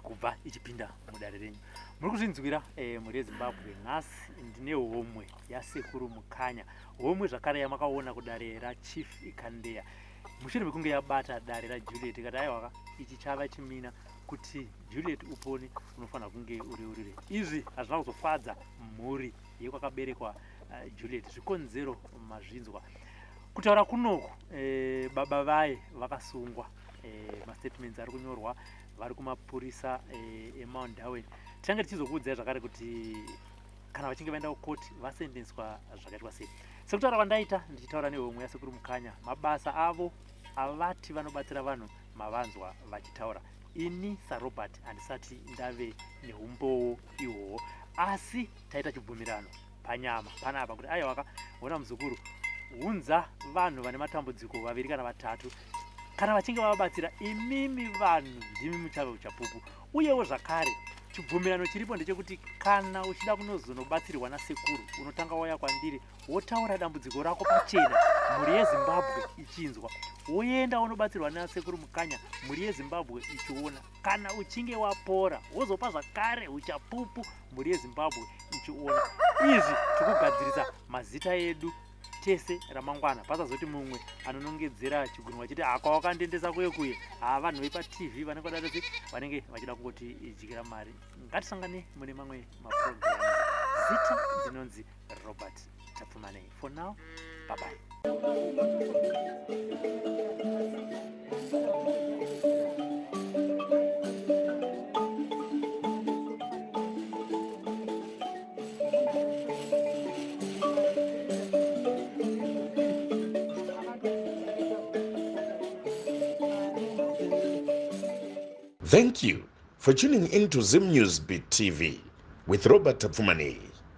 kubva ichipinda mudare renyu. Muri kuzvinzwira, mhuri yeZimbabwe, nhasi ndine homwe yasekuru Mukanya, homwe zvakare yamakaona kudare raChief Kandeya mushure mekunge yabata dare raJuliet ikati aiwaka, ichi chava chimina kuti Juliet upone unofanira kunge ureurire. Izvi hazvina kuzofadza mhuri yekwakaberekwa Juliet. Zvikonzero mazvinzwa. Kutaura kunoku baba vaye vakasungwa, mastatements ari kunyorwa, vari kumapurisa eMount Darwin. Tichange tichizokuudzai zvakare kuti Kana vachinge vaenda kukoti vasendenswa zvakaitwa sei? Sekutaura kwandaita ndichitaura nehomwe yasekuru Mukanya, mabasa avo avati vanobatsira vanhu mavanzwa vachitaura. Ini saRobert handisati ndave neumbowo ihwohwo, asi taita chibvumirano panyama panapa kuti aiwaka hona muzukuru, hunza vanhu vane matambudziko vaviri kana vatatu. Kana vachinge vavabatsira, imimi vanhu ndimi muchave uchapupu. Uyewo zvakare chibvumirano chiripo ndechekuti kana uchida kunozonobatsirwa nasekuru, unotanga wauya kwandiri wotaura dambudziko rako pachena, mhuri yeZimbabwe ichinzwa, woenda wonobatsirwa nasekuru Mukanya, mhuri yeZimbabwe ichiona. Kana uchinge wapora wozopa zvakare uchapupu, mhuri yeZimbabwe ichiona. Izvi tikugadzirisa mazita edu tese ramangwana, pasazoti mumwe anonongedzera chigunwe achiti akwa wakandiendesa kuye kuye. Haa, vanhu vepaTV vanenge vadadasi vanenge vachida kungoti idyira mari. Ngatisangane mune mamwe maprograms. Zita ndinonzi Robert Tapfumanei. For now, bye bye. Thank you for tuning in to Zim News Beat TV with Robert Tapfumanei.